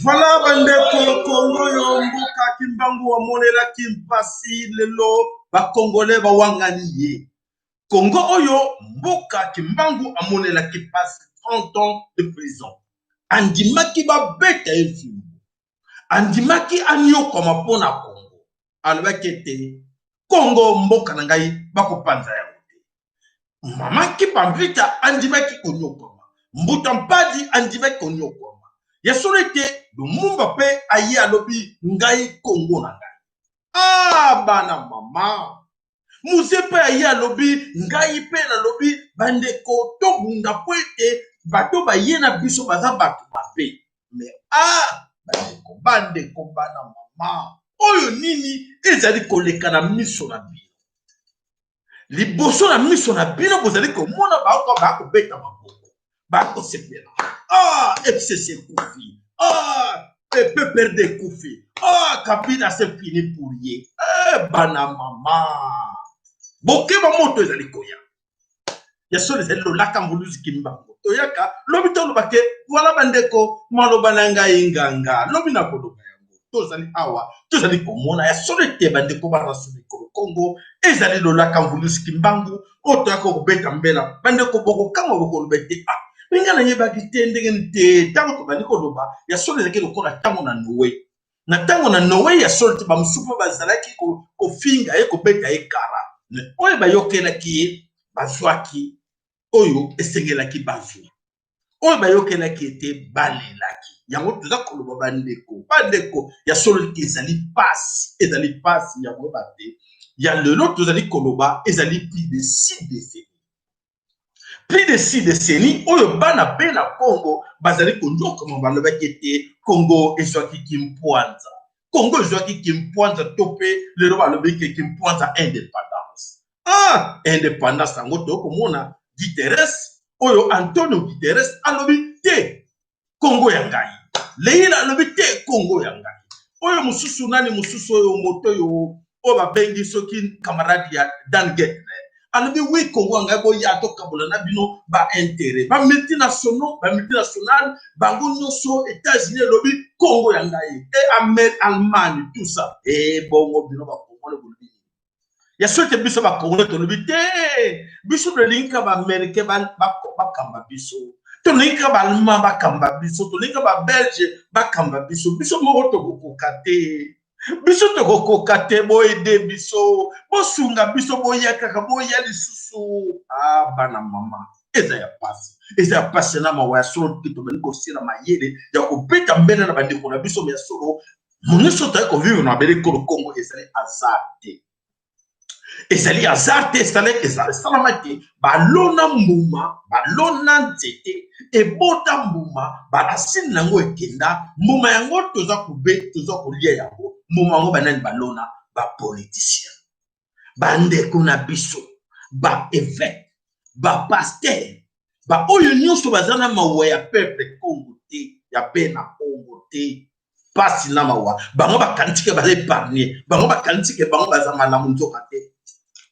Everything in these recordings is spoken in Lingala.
Voilà bandeko Kongo yo mboka Kimbangu amonelaki mpasi lelo bakongole bawangani ye. Kongo oyo mboka Kimbangu amonelaki mpasi 30 ans de prison. Andimaki babeta ye fimbu. Andimaki anyokwama mpo na Kongo. Alobaki ete Kongo mboka na ngai bakopanza yango te. Mama Kimpa Vita andimaki konyokwama. Mbuta Mpadi andimaki konyokwama. Ya solo ete Lumumba mpe aye alobi ngai Kongo na ngai. Ah bana mama! Muze mpe aye alobi ngai mpe nalobi bandeko tobunda mpo ete bato baye na biso baza bato mabe. Mais ah bandeko, bandeko bana mama, oyo nini ezali koleka na miso na bino? Liboso na miso na bino bozali komona baoka bakobeta maboko, bakosepela. Ah, FCC ekufi. Ah, PPRD ekufi. Ah, Kabila c'est fini pour ye. Eh, bana mama. Bokeba moto ezali koya. Ya solo ezali lolaka mbuluzi Kimbangu. Toyaka lobi toloba ke voilà bandeko maloba na ngai nganga lobi nakoloba yango. Tozali awa tozali komona ya solo ete bandeko bana solo Kongo ezali lolaka mvuluzi Kimbangu oyo toyaka kobeta mbela. Bandeko bokokamwa bokoloba ete ah me ngai nayebaki te ndenge nini te ntango tobandi koloba ya solo ezalaki lokola ntango na Noe. Na ntango na Noe ya solo te bamosusu mpe bazalaki kofinga ye kobeta ye kara. Me oyo bayokelaki ye bazwaki oyo esengelaki bazwa. Oyo bayokelaki ye te balelaki. Yango toza koloba bandeko, bandeko ya solo te ezali pasi, ezali pasi ya koyeba te. Ya lelo tozali koloba ezali plus de 6 décennies. Plus de 6 décennies oyo bana bena Congo bazali konyokama balobaki ete Congo ezwaki kimpwanza. Congo ezwaki kimpwanza to mpe lelo balobi ke kimpwanza independance. Ah, independance yango tokomona Guterres oyo Antonio Guterres alobi te Congo ya ngai. Leila alobi te Congo ya ngai. Oyo mosusu nani mosusu oyo moto oyo oyo babengi soki camarade ya Dan Gertler alobi wi Congo ya ngai boya tokabola na bino ba intérêt ba multinationaux ba multinationales bango nyonso États-Unis elobi Congo ya ngai e Amer Allemagne tout ça e bongo bino ba Congolais bolobi ya soki biso ba Congolais tolobi te biso tolingi kaka ba Américain bakamba biso tolingi kaka ba Allemand bakamba biso tolingi kaka ba Belge bakamba biso biso moko tokokoka te biso tokokoka te boyede biso bosunga biso boya kaka boya lisusu ah bana mama eza ya pasi eza ya pasi na mawa ya solo te tobandi kosila mayele ya kobeta mbela na bandeko na biso ya solo nyonso toyaki kovivre na mabele ekolo Kongo ezali hasard te ezali hasard te esalama te balona mbuma balona nzete ebota mbuma barasine na yango ekenda mbuma yango toza kobe toza kolia yango mbuma yango banani balona bapoliticien bandeko na biso ba évêque ba pasteur ba oyo nyonso baza na mawa ya peuple Congo te ya bena Congo te pasi na mawa bango bakanisi ke baza épargne bango bakanisi ke bango baza malamu nzoka te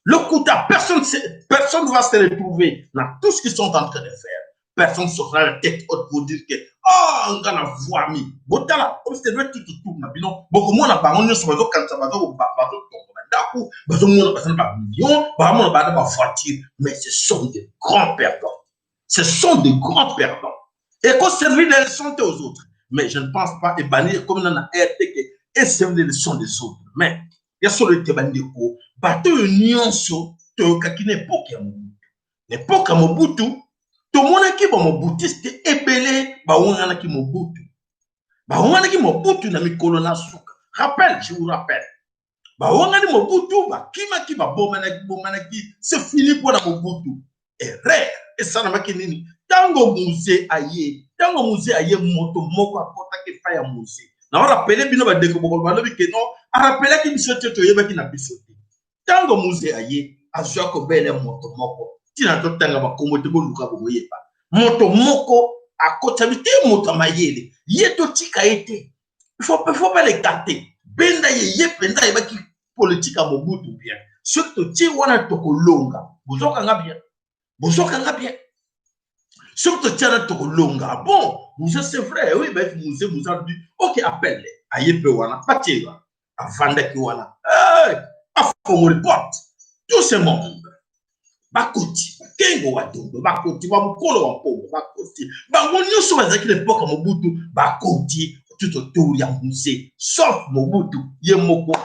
lokuta personne personne va se retrouver dans tout ce qu'ils sont en train de faire. Personne sera la tête haute pour dire que oh nga na vwami botala observe tout autour na bino bokomona bango nyonso bazokanisa bazotonga bandako bazomona baza na bamillion baamona baa na bavoiture, mais ce sont des grands perdants, ce sont des grands perdants. Ekoservir de leçon te aux autres, mais je ne pense pas ebandi ekomi na na air te ke eservir de leçon des autres. Mais ya solo ete bandeko bato oyo nyonso toyokaki na epoke ya Mobutu. Na epoque ya Mobutu, tomonaki ba mobutiste ebele bawanganaki Mobutu. Bawanganaki Mobutu na mikolo na suka. Rappel, je vous rappelle. Bawangani Mobutu, bakimaki, babomanaki, bomanaki, c'est fini mpo na Mobutu. Erreur esalamaki nini? Ntango Mzee aye, ntango Mzee aye, moto moko akotaki epai ya Mzee. Na rappeler bino bandeko, bokolo balobi ke non, arappelaki biso te, toyebaki na biso te. Ntango Mzee aye, azwa kobele moto moko, ntina totanga bakombo te, boluka bokoyeba. Moto moko akotami te, moto ya mayele ye, totika ye te, il faut pas l'écarter. Benda ye, ye mpenza ayebaki politique ya Mobutu bien. Soki totie wana, tokolonga. Bozokanga bien, bozokanga bien, soki totie wana, tokolonga. Bon, Mzee, c'est vrai, oui. Bref, Mzee, Mzee alobi: "Ok, appelle." Aye mpe wana, batie wana, avandaki wana. Hey, afongoli porte, tout ce monde bakoti, bakengo wa Dondo bakoti, bamokolo wa Mpongo bakoti, bango nyonso bazalaki na epoque ya Mobutu bakoti tout autour ya Mzee, sauf Mobutu ye moko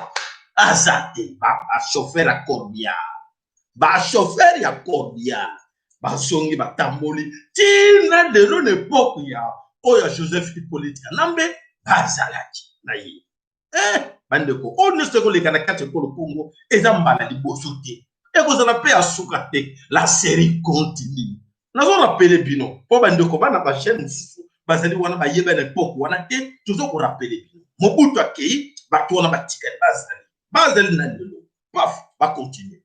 aza te. Bachauffeur ya corbillard, bachauffeur ya corbillard bazongi, batamboli ntina lelo. Na epoque ya oyo ya Joseph Hippolyte Kanambe, bazalaki na ye. Bandeko, oyo nyonso ekoleka na kati ya ekolo Kongo eza mbala liboso te, ekozala mpe ya suka te. La série continue. Nazorappeler bino mpo bandeko bana bachaîne mosusu bazali wana, bayeba na epoque wana te. Toza korappeler bino, Mobutu akei, bato wana batikali, bazali na lelo. Paf, bacontinue.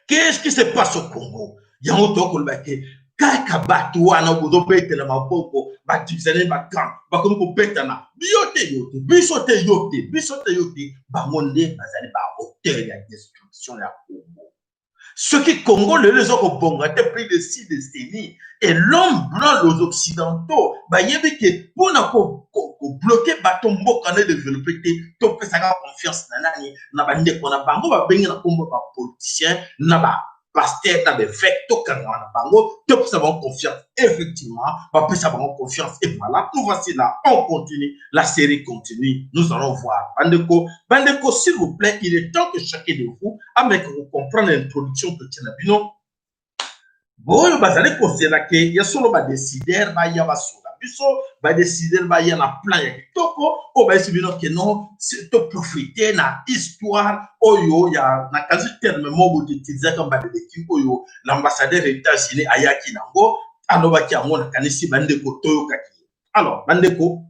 Qu'est-ce qui se passe au Congo? Yango tokoloba ke kaka bato wana bozobetela maboko, badivisane, bacamp bakomi kobetana, yo te, yo te, biso te, yo te, biso te, yo te. Bango nde bazali baauteur ya destruction ya Congo. Soki Congo lelo eza kobonga te, plus de 6 décennies, et l'homme blanc, les Occidentaux bayebi ke mpona kobloquer bato, mboka na développe te, topesaka confiance na nani? Na bandeko na bango babengi na nkombo bapoliticien, na bapasteur, na baévêque. Tokangama na bango, topesa bango confiance. Effectivement, bapesa bango confiance et voilà, nous voici là. On continue, la série continue, nous allons voir. Bandeko, bandeko, s'il vous plaît, il est temps que chacun de vous ameka kocomprendre l'introduction totie na bino. Oyo bazali kozela ke ya solo badécideur baya basunga biso, badécideur baya na plan ya kitoko oyo bayesi bino ke non, toprofite na histoire oyo ya na kasi terme moko boutilisaka badeleki oyo l'ambassadeur États-Unis ayaki nango, alobaki yango. Nakanisi bandeko toyokaki ye. Alors bandeko,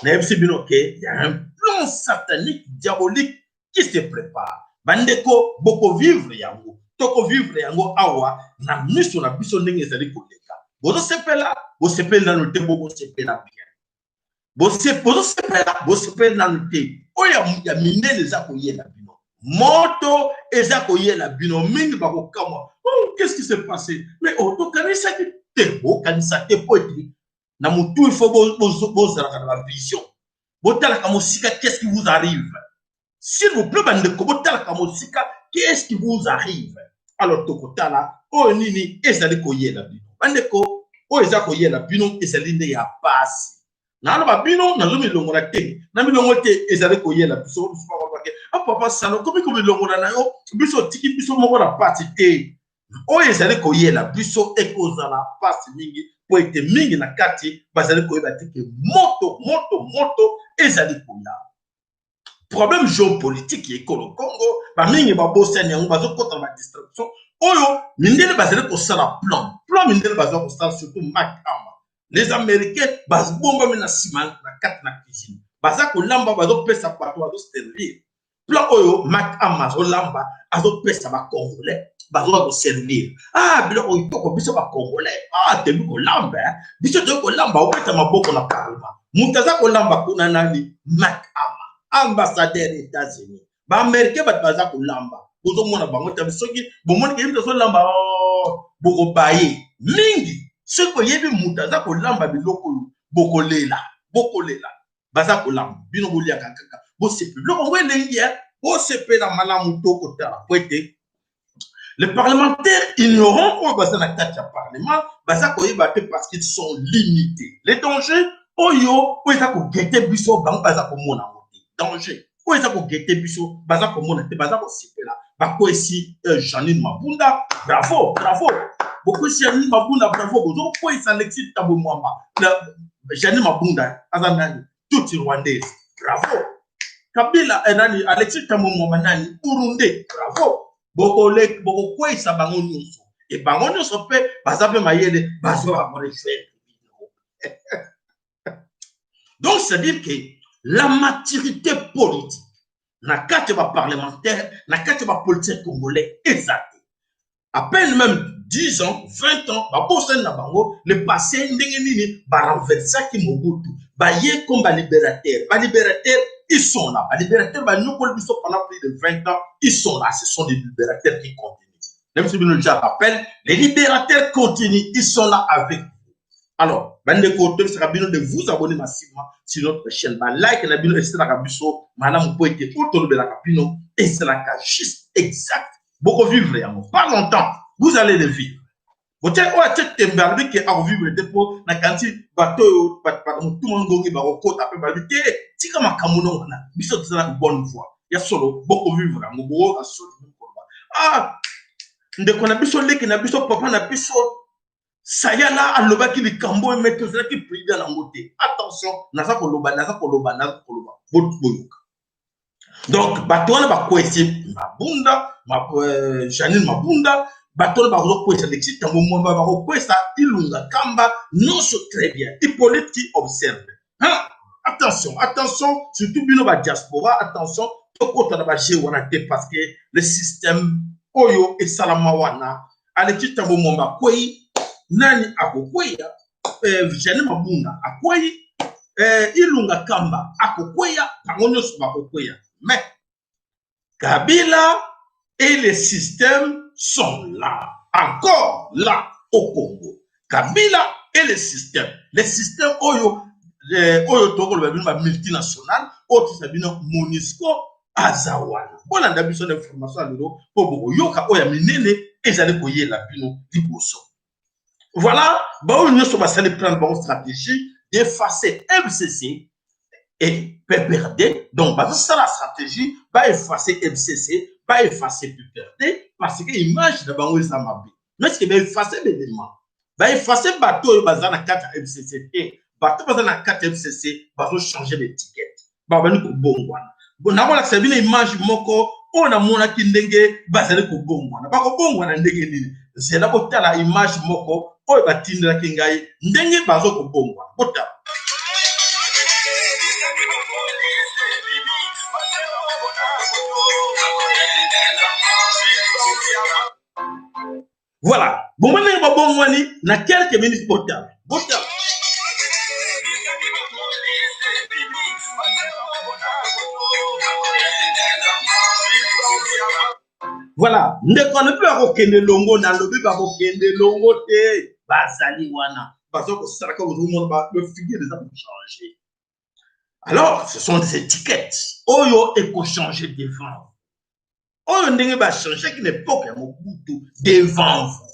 nayebisi bino ke ya un plan satanique, diabolique qui se prépare. Bandeko, bokovivre yango, tokovivre yango awa na miso na biso ndenge ezali koleka. Bozosepela, bosepeli nano te, bokosepela bien. Bozosepela, bosepeli nano te. Oyo ya minene eza koyela bino, moto eza koyela bino mingi, bakokamwa: "Oh, qu'est-ce qui s'est passé?" Mais oh, tokanisaki te, bokanisa te, po ete na motu il faut bozalaka na bavision, botalaka mosika. Qu'est-ce qui vous arrive? S'il vous plaît, bandeko, botalaka mosika. Qu'est-ce qui vous arrive? Alors tokotala oyo nini ezali koyela bino. Bandeko, oyo eza koyela bino ezali nde ya pasi. Naloba bino, nazomilongola te, na milongo te. Ezali koyela biso, biso bakolobake: "Ah, papa Salo, komi komilongola na yo, biso otiki biso moko na pasi te." Oyo ezali koyela biso ekozala pasi mingi, po ete mingi na kati bazali koyeba te ke moto, moto, moto ezali koya. Problème géopolitique ya ekolo Congo, bamingi babosani yango, bazokɔta na badistraction oyo mindele bazali kosala plan. Plan mindele bazali kosala, surtout Makama, les Américains babombami na nsima, na kati na cuisine, baza kolamba, bazopesa bato, bazoservir. Plan oyo Makama azolamba, azopesa bacongolais, bazoka koservir. Ah, biloko kitoko! Biso bacongolais, ah, toyebi kolamba, biso toyebi kolamba. Obeta maboko na parlement, moto aza kolamba kuna nani? Makama, ambassadeur États-Unis. Baaméricain, bato baza kolamba, bozomona bango te. Soki bomoni keyebi azolamba, bokobaye mingi. Soki boyebi moto aza kolamba biloko oyo, bokolela, bokolela. Baza kolamba, bino boliaka kaka, bosepela biloko yango elengi, bosepela malamu. To kotala po ete les parlementaires ignorants oyo baza na kati ya parlement baza koyeba te, parce qu'ils sont limités. Les dangers oyo eza koguetter biso, bango baza komona yango te. Danger oyo eza koguetter biso, baza komona te, baza kosepela. Bakwesi Janine Mabunda, bravo, bravo. Bokwesi Janine Mabunda, bravo. Bozokweyisa Alexis Thambwe Mwamba. Janine Mabunda aza nani? Tutsi rwandaise, bravo. Kabila nani? Alexis Thambwe Mwamba nani? Burundais, bravo. Bokokweyisa bango nyonso. E bango nyonso mpe baza mpe mayele, bazwa bango rejoindre bino. Donc c'est-à-dire que la maturité politique na kati ya baparlementaire, na kati ya bapoliticien congolais eza te. À peine même 10 ans, 20 ans, babosani na bango le passé, ndenge nini barenversaki Mobutu, baye comme balibérateur. Balibérateur, ils sont là. Balibérateur banyokoli biso pendant plus de 20 ans, ils sont là. Ce sont des libérateurs qui continuent. Même si bino déjà rappelle, les libérateurs continuent, ils sont là avec vous. Alors, bandeko, toyebisaka bino de vous abonner massivement sur notre chaîne. Balike na bino esalaka biso malamu, po ete oyo tolobelaka bino esalaka juste exact. Bokovivre yango pas longtemps, vous allez le vivre. Botie oyo atie tembe, alobi ke akovivre te, mpo nakanisi bato oyo bato motuma ngongi bakokota mpe balobi te, tika makambo no wana, biso toza na bonne voie. Ya solo, bokovivre yango, bokoyoka soni koloba: "Ah, ndeko na biso, leki na biso, papa na biso Sayala alobaki likambo oyo, mais tozalaki prudent nango te." Attention, naza koloba, naza koloba, naza koloba, boyoka. Donc bato wana bakwesi Mabunda, Janine Mabunda, bato wana bakozokwesa Alexis Thambwe Mwamba, bakokwesa Ilunga Kamba nyonso. Très bien, Hippolyte qui observe, hein? Attention, attention, surtout bino badiaspora, attention, tokota na bajeu wana te, parce que le système oyo esalama wana, Alexis Thambwe Mwamba akwei, nani akokweya? Janine Mabunda akwei, Ilunga Kamba akokweya, bango nyonso bakokweya. Mais Kabila et le système sont là, encore là au Congo. Kabila et le système, le système oyo oyo tokoloba bino bamultinational, oyo tosa bino MONUSCO aza wana. Bolanda biso na information ya lelo, mpo bokoyoka oyo ya minene ezali koyela bino liboso. Voilà, baoyo nyonso basali prendre bango stratégie d'effacer MCC et PPRD. Donc bazosala stratégie baeffacer MCC, baeffacer PPRD, parce que image na bango eza mabe. Mais ce que baeffacer belema, baeffacer bato oyo baza na kati ya MCC te. Bato baza na kati ya MCC bazochanger l'étiquette, babandi kobongwana. Nakolakisa bino image moko oyo namonaki ndenge bazali kobongwana. Bakobongwana ndenge nini? Nzela botala image moko oyo batindelaki ngai, ndenge bazo kobongwana. Botala. Voilà, bomoni ndenge babongwani na quelques minutes. Botala, botala. Voilà, ndeko alobi bakokende longo, nalobi bakokende longo te, bazali wana, baza kosalaka, ozomona bafigure eza kochange. Alors ce sont des étiquettes oyo ekochange devant, oyo ndenge bachangeaki na epoke ya Mobutu devant vous.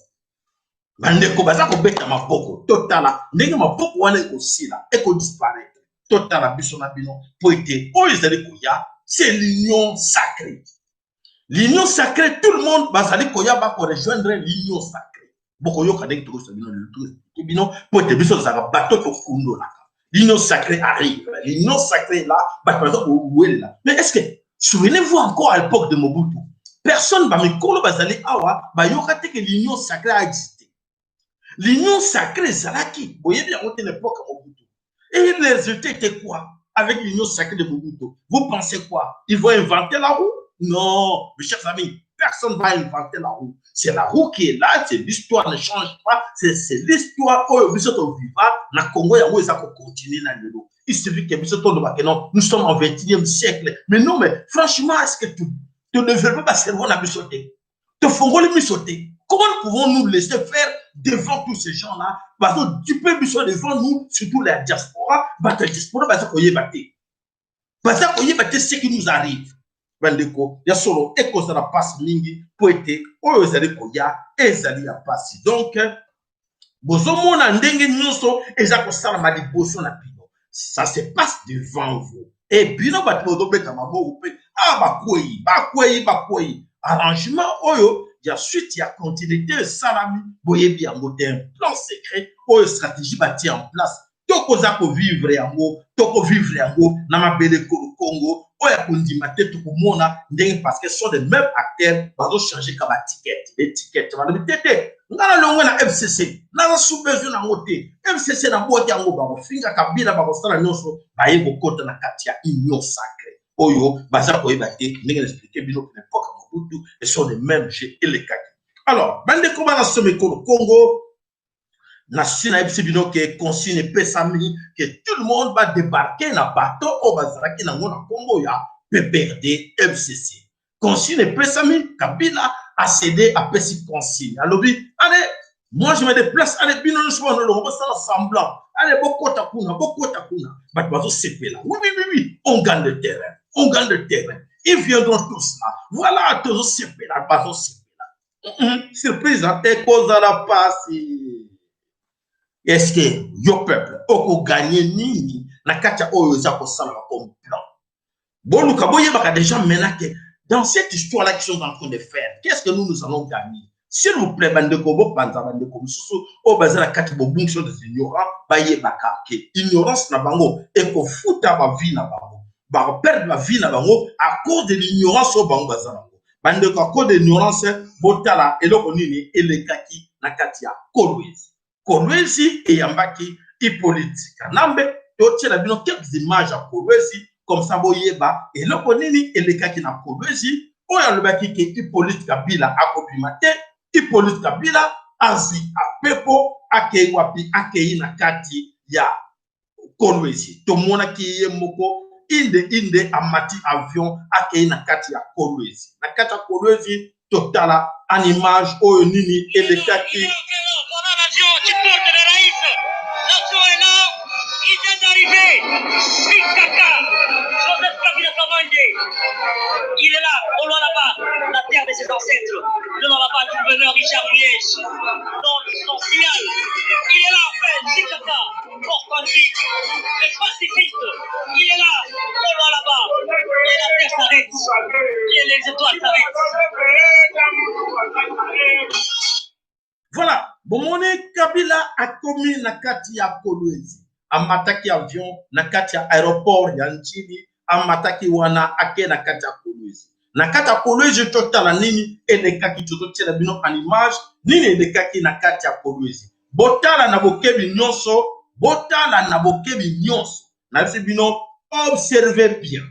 Bandeko baza kobeta maboko, totala ndenge maboko wana ekosila, ekodisparaître. Totala biso na bino, po ete oyo ezali koya, c'est l'union sacrée. L'union sacrée, tout le monde bazali koya, bakorejoindre l'union sacrée. Bokoyoka ndenge tokosa bino bino, po ete biso tozalaka bato tokundolaka. L'union sacrée arrive, l'union sacrée là, bato baza kowelela. Mais est-ce que, souvenez-vous encore, à l'époque de Mobutu, personne, bamikolo bazali awa, bayoka te que l'union sacrée a existé? L'union sacrée ezalaki, boyebi yango te na époque ya Mobutu. Et le résultat était quoi avec l'union sacrée de Mobutu? Vous pensez quoi? Ils vont inventer la roue? Non, mes chers amis, personne ne va inventer la roue. C'est la roue qui est là, c'est l'histoire ne change pas, c'est l'histoire oyo biso toviva na Congo, yango eza kocontinue na lelo. Il suffit que biso tolobaka non, nous sommes en 21e siècle. Mais non, mais franchement, est-ce que tu développes ba cerveau na biso te? Tofongoli miso te? Comment nous pouvons nous laisser faire devant tous ces gens-là? Bazodupe biso devant nous, surtout la diaspora. Bato ya diaspora baza koyeba te, baza koyeba te ce qui nous arrive. Bandeko, ya solo, ekozala mpasi mingi, mpo ete oyo ezali koya ezali ya mpasi. Donc bozomona ndenge nyonso eza kosalama liboso na bino, ça se passe devant vous. E bino bato bozobeta maboko mpe ah, bakwei, bakwei, bakwei. Arrangement oyo ya suite ya continuité esalami, boyebi yango te, un plan secret oyo stratégie batie en place. Tokoza kovivre yango, tokovivre yango na mabele ekolo Congo. Oyo ya kondima te, tokomona ndenge, parce que sont les mêmes acteurs, bazochange ka baétiquette, étiquette. Balobi te te, nga nalongwe na FCC, naza sous besoin nango te. FCC nabwaki yango, bakofinga Kabila, bakosala nyonso, baye kokota na kati ya Union sacrée oyo baza koyeba te ndenge na expliquer bino. Na époque ya Mobutu, ce sont les mêmes jeux elekaki. Alors bandeko bana soma ekolo Congo, na si nayebisi bino ke consigne epesami ke tout le monde badébarquer na bateau oyo bazalaki nango na nkombo ya PPRD FCC. Consigne epesami, Kabila acédé, apesi consigne, alobi: "Allez, moi je me déplace, allez, bino nyonso banolongo bosala semblant, allez, bokota kuna, bokota kuna." Bato bazosepela: "Oui, oui, oui, oui, on gagne le terrain, on gagne le terrain, ils viendront tous là." Voilà, tozosepela, bazosepela. Surprise ekozala pasi. Est-ce que yo peuple okogagner nini na kati ya oyo eza kosalama comme plan? Boluka boyebaka déjà maintenant que dans cette histoire là qu'ils sont en train de faire, qu'est-ce que nous, nous allons gagner? S'il vous plaît, bandeko, bopanza bandeko mosusu oyo baza na kati bobungisi des ignorants, bayebaka ke ignorance na bango ekofuta bavie na bango, bakoperdre bavie na bango à cause de l'ignorance oyo bango baza nango. Bandeko, à cause de l'ignorance, botala eloko nini elekaki na kati ya Kolwezi. Kolwezi eyambaki Hippolyte Kanambe. Totiela bino quelques images ya Kolwezi, comme ça boyeba eloko nini elekaki na Kolwezi. Oyo alobaki ke Hippolyte Kabila akobima te, Hippolyte Kabila azwi apepo, akei wapi? Akei na kati ya Kolwezi. Tomonaki ye moko inde inde amati avion, akei na kati ya Kolwezi. Na kati ya Kolwezi, totala en image oyo nini elekaki. Qui porte le raïs. L'avion est là, il vient d'arriver. Kaka, Joseph Kabila Kabange. Il est là, au loin là-bas, la terre de ses ancêtres. Le là-bas du gouverneur Richard Muyej, dans son sillage. Il est là, enfin, Kaka, fort tranquille, et pacifiste. Il est là, au loin là-bas. Et la terre s'arrête. Et les étoiles s'arrêtent. Voilà, bomoni Kabila akomi na kati ya Kolwezi, amataki avion na kati ya aéroport ya Ndjili, amataki wana, ake na kati ya Kolwezi. Na kati ya Kolwezi, totala nini elekaki. Tozotiela bino en image nini elekaki na kati ya Kolwezi. Botala na bokebi nyonso, botala na bokebi nyonso. Nayebisi bino, observe bien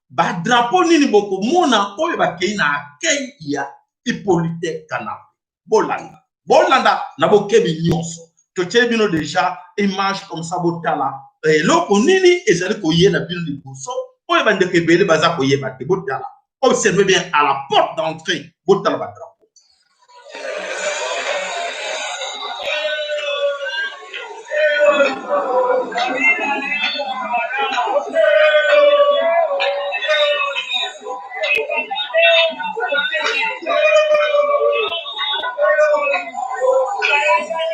badrapeau nini bokomona oyo bakei na accueil ya Hippolyte Kanambe. Bolanda, bolanda na bokebi nyonso. Totieli bino déjà image, comme ça botala eloko nini ezali koyela bino liboso, oyo bandeko ebele baza koyeba te. Botala, observe bien à la porte d'entrée, botala badrapeau.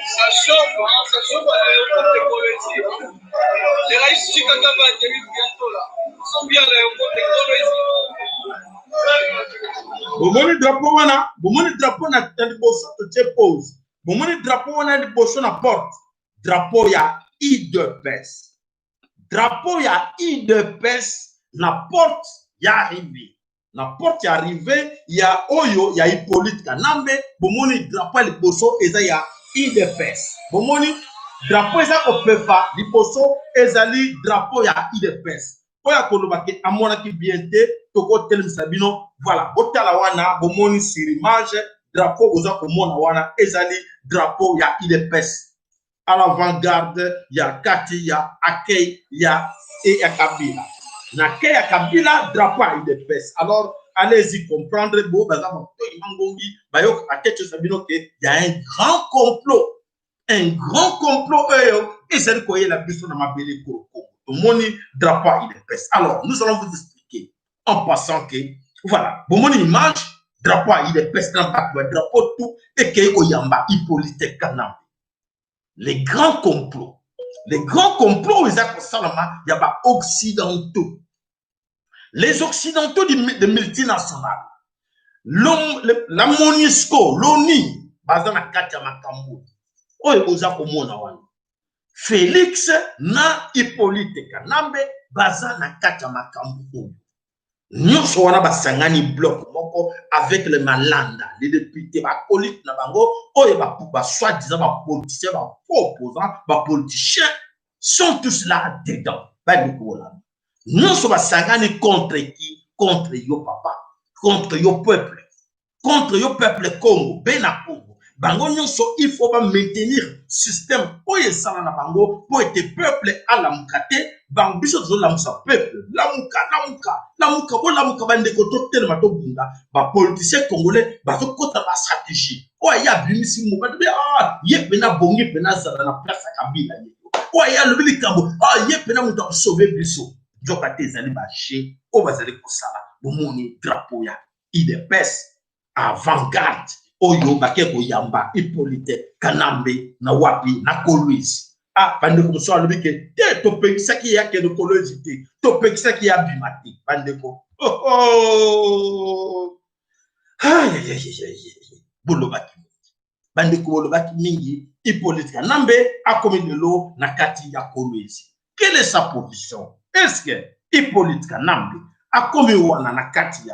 Ça chauffe, hein, ça chauffe à l'aéroport de Kolwezi. Hein. Les Raïs Tshikaka va atterrir bientôt là. Ils sont bien à l'aéroport de Kolwezi. Bomoni drapeau wana, bomoni drapeau na liboso, totie pause. Bomoni drapeau wana liboso na porte, drapeau ya UDPS, drapeau ya UDPS na porte ya arrivée, na porte ya arrivée ya oyo ya Hippolyte Kanambe. Bomoni drapeau ya liboso eza ya UDPS. Bomoni drapeau eza kopepa liboso, ezali drapeau ya UDPS. Oyo akoloba ke amonaki bien te, tokotelemisa bino. Voilà, botala wana, bomoni sur image drapeau oza komona wana ezali drapeau ya UDPS à l'avant-garde ya kati ya accueil ya Kabila. Na accueil ya Kabila, drapeau ya UDPS. Alors allez-y comprendre. Bo baza matoi mangongi, bayokaka te. Toza bino ke ya un grand complot, un grand complot oyo ezali koyela biso na mabele ekolo Congo. Tomoni drapeau ya UDPS. Alors nous allons vous expliquer en passant que voilà, bomoni image, drapeau ya UDPS na bato ya drapeau tout ekei koyamba Hippolyte Kanambe. Les grands complots, les grands complots oyo eza kosalama ya baoccidentaux, les occidentaux de multinationales. La MONUSCO, l'ONU baza na kati ya makambo oyo boza komona wana. Felix na Hippolyte Kanambe baza na kati ya makambo oyo nyonso wana, basangani bloc moko avec le malanda, les députés, bakolite na bango oyo ba soi-disant bapoliticien, ba-opposant, bapoliticien sont tous là dedans. Bandeko bolanda, nyonso basangani contre qui? Contre yo papa, contre yo peuple, contre yo peuple Congo, bena Congo. Bango nyonso, il faut bamaintenir système oyo esala na bango mpo ete peuple alamuka te. Bango, biso tozolamusa peuple. Lamuka, lamuka, lamuka, bolamuka bandeko, totelema, tobunda. Bapoliticien congolais bazokɔta bastratégie oyo aye abimisi mo bato be, ah, ye mpena bongi mpena azala na place ya Kabila. Ye oyo aye alobi likambo, ah, ye mpena moto akosauve biso. Nzoka te, ezali bajeu oyo bazali kosala. Bomoni drapeau ya UDPS avant-garde oyo bake koyamba Hippolyte Kanambe na wapi? Na Kolwezi. Ah, bandeko mosusu alobi ke te, topekisaki ye akende Kolwezi te, topekisaki ye abima te. Bandeko, oh, oh. Bolobaki mingi, bandeko, bolobaki mingi. Hippolyte Kanambe akomi lelo na kati ya Kolwezi. Quelle est sa position? Est ce que Hippolyte Kanambe akomi wana na kati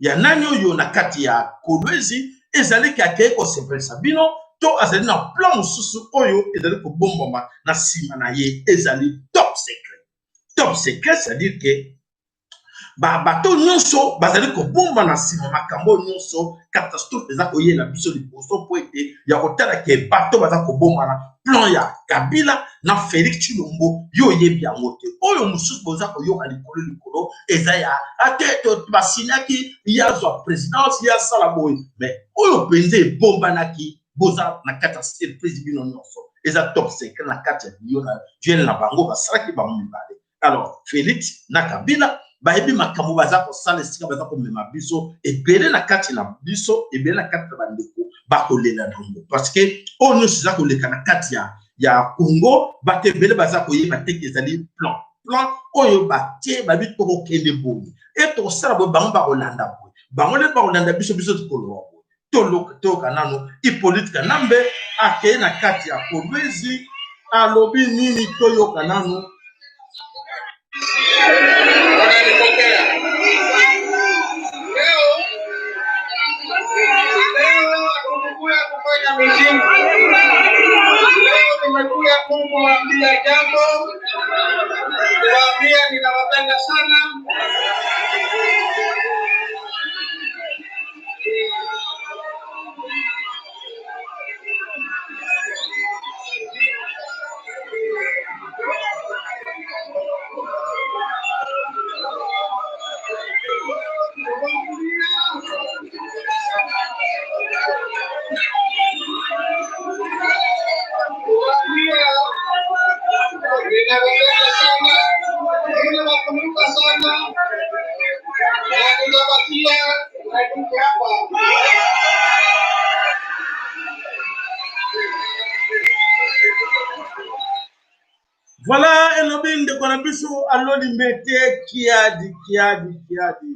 ya nani oyo na kati ya Kolwezi, ezali ke akei kosepelisa bino to azali na plan mosusu oyo ezali kobombama na nsima na ye? Ezali top secret, top secret, c'est-à-dire ke bato nyonso bazali kobomba na nsima makambo nyonso. Catastrophe eza koyela biso liboso mpo ete ya kotala ke bato baza kobombana plan ya Kabila na Félix Tshilombo. Yo oyebi yango te. Oyo mosusu boza koyoka likolo likolo eza ya ate basinyaki, ye azwa présidence, ye asala boye, mais oyo mpenza ebombanaki, boza na kati ya surprise bino nyonso. Eza top secret na kati ya bio na duel na bango basalaki bango mibale. Alors Félix na Kabila bayebi makambo baza kosala, esika baza komema biso. Ebele na kati na biso, ebele na kati na bandeko bakolela nango, parce que oyo nyonso eza koleka na kati ya Congo, bato ebele baza koyeba te ke ezali plan oyo batie. Babi tokokende boye e tokosala boye, bango bakolanda boye, bango nde bakolanda biso, biso tokoloba boye. Toyoka nano Hippolyte Kanambe akei na kati ya Kolwezi, alobi nini? Toyoka nano. Wananipokea leo. Leo tumekuja kufanya meeting. Leo tumekuja kuwaambia jambo, kuwaambia ninawapenda sana. Kuwaambia ninawapenda sana, ninawakumbuka sana na nitabakia na ninyi hapa. Voilà, elobi ndeko na biso aloli mbete kiadi kiadi kiadi.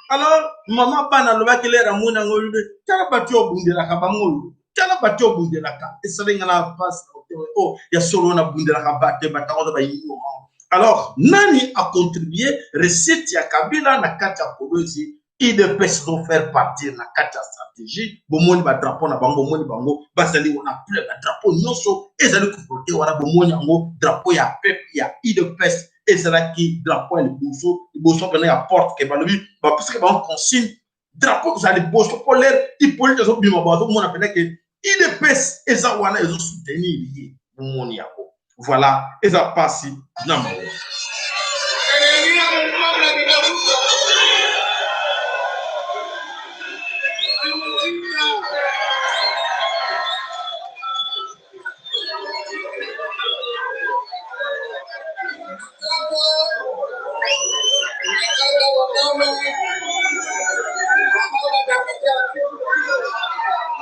Alors mama bana alobaki lere amoni yango, olobi: tala bato oyo obundelaka bango, oyo tala bato oyo obundelaka. Esali nga na mpasi na motema. O ya solo, nabundelaka bato, bato yango baignorant. Alors nani acontribue recette ya Kabila na kati ya Kolwezi? UDPS faire partir na kati ya stratégie. Bomoni badrapeau na bango, bomoni bango bazali wana plein, badrapeau nyonso ezali koflotte wana, bomoni yango. Drapeau ya peuple ya UDPS ezalaki drapeau ya liboso liboso pene ya porte ke balobi bapesaki bango consigne, drapeau kozala liboso mpo lere Hippolyte azobima, bazomona pene ke UDPS eza wana, ezosoutenir ye. Bomoni yango. Voilà, eza pasi na mawa. Enemigo del pueblo de Nabucco.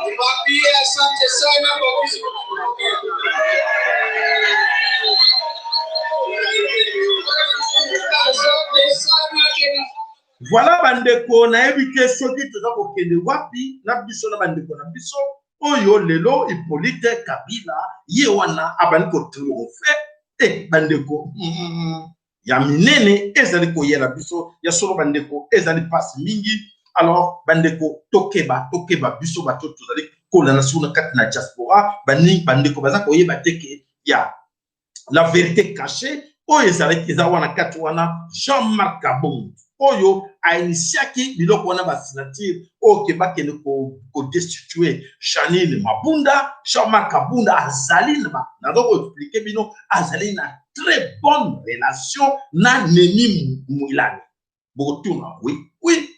Niwaambie asante sana kwa jinsi mnavyopokea. Asante sana tena. Voilà bandeko, nayebi te soki toza kokende wapi na biso na bandeko na biso oyo. Lelo Hippolyte Kabila ye wana abandi kotriomphe. E bandeko, ya minene ezali koyela biso ya solo. Bandeko, ezali mpasi mingi. Alors bandeko, tokeba, tokeba. Biso bato tozali kolanda soki na kati na diaspora, bandeko baza koyeba te ke ya la vérité cachée oyo ezalaki eza wana kati wana. Jean-Marc Kabund oyo ainitiaki biloko wana, basignature oyo ke bakende kodestituer Jeanine Mabunda, Jean-Marc Kabunda azali, naza koexpliquer bino, azali na très bonne relation na Néhémie Mwilanya. Bokotuna: Oui,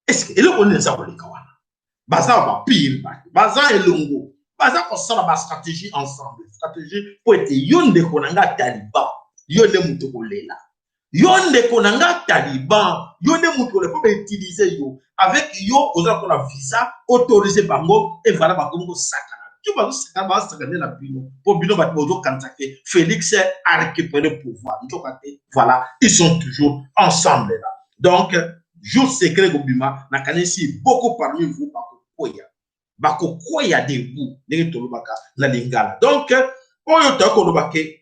est-ce eloko nini eza koleka wana? Baza bapire, bato baza elongo, baza kosala bastratégie ensemble, stratégie po ete yo ndeko na nga taliban, yo nde moto kolela, yo ndeko na nga taliban, yo nde moto kolela mpo bautiliser yo. Avec yo oza mpona visa autorise bango. Et voilà, bakomi kosakana tu, bazosakana, bazosakana nde na bino, mpo bino bato bozokanisa ke Félix a récupéré pouvoir, nzoka te. Voilà, ils sont toujours ensemble là. Donc jour secret kobima, nakanisi beaucoup parmi vous bakokweya, bakokweya debout, ndenge tolobaka na lingala. Donc oyo toya koloba ke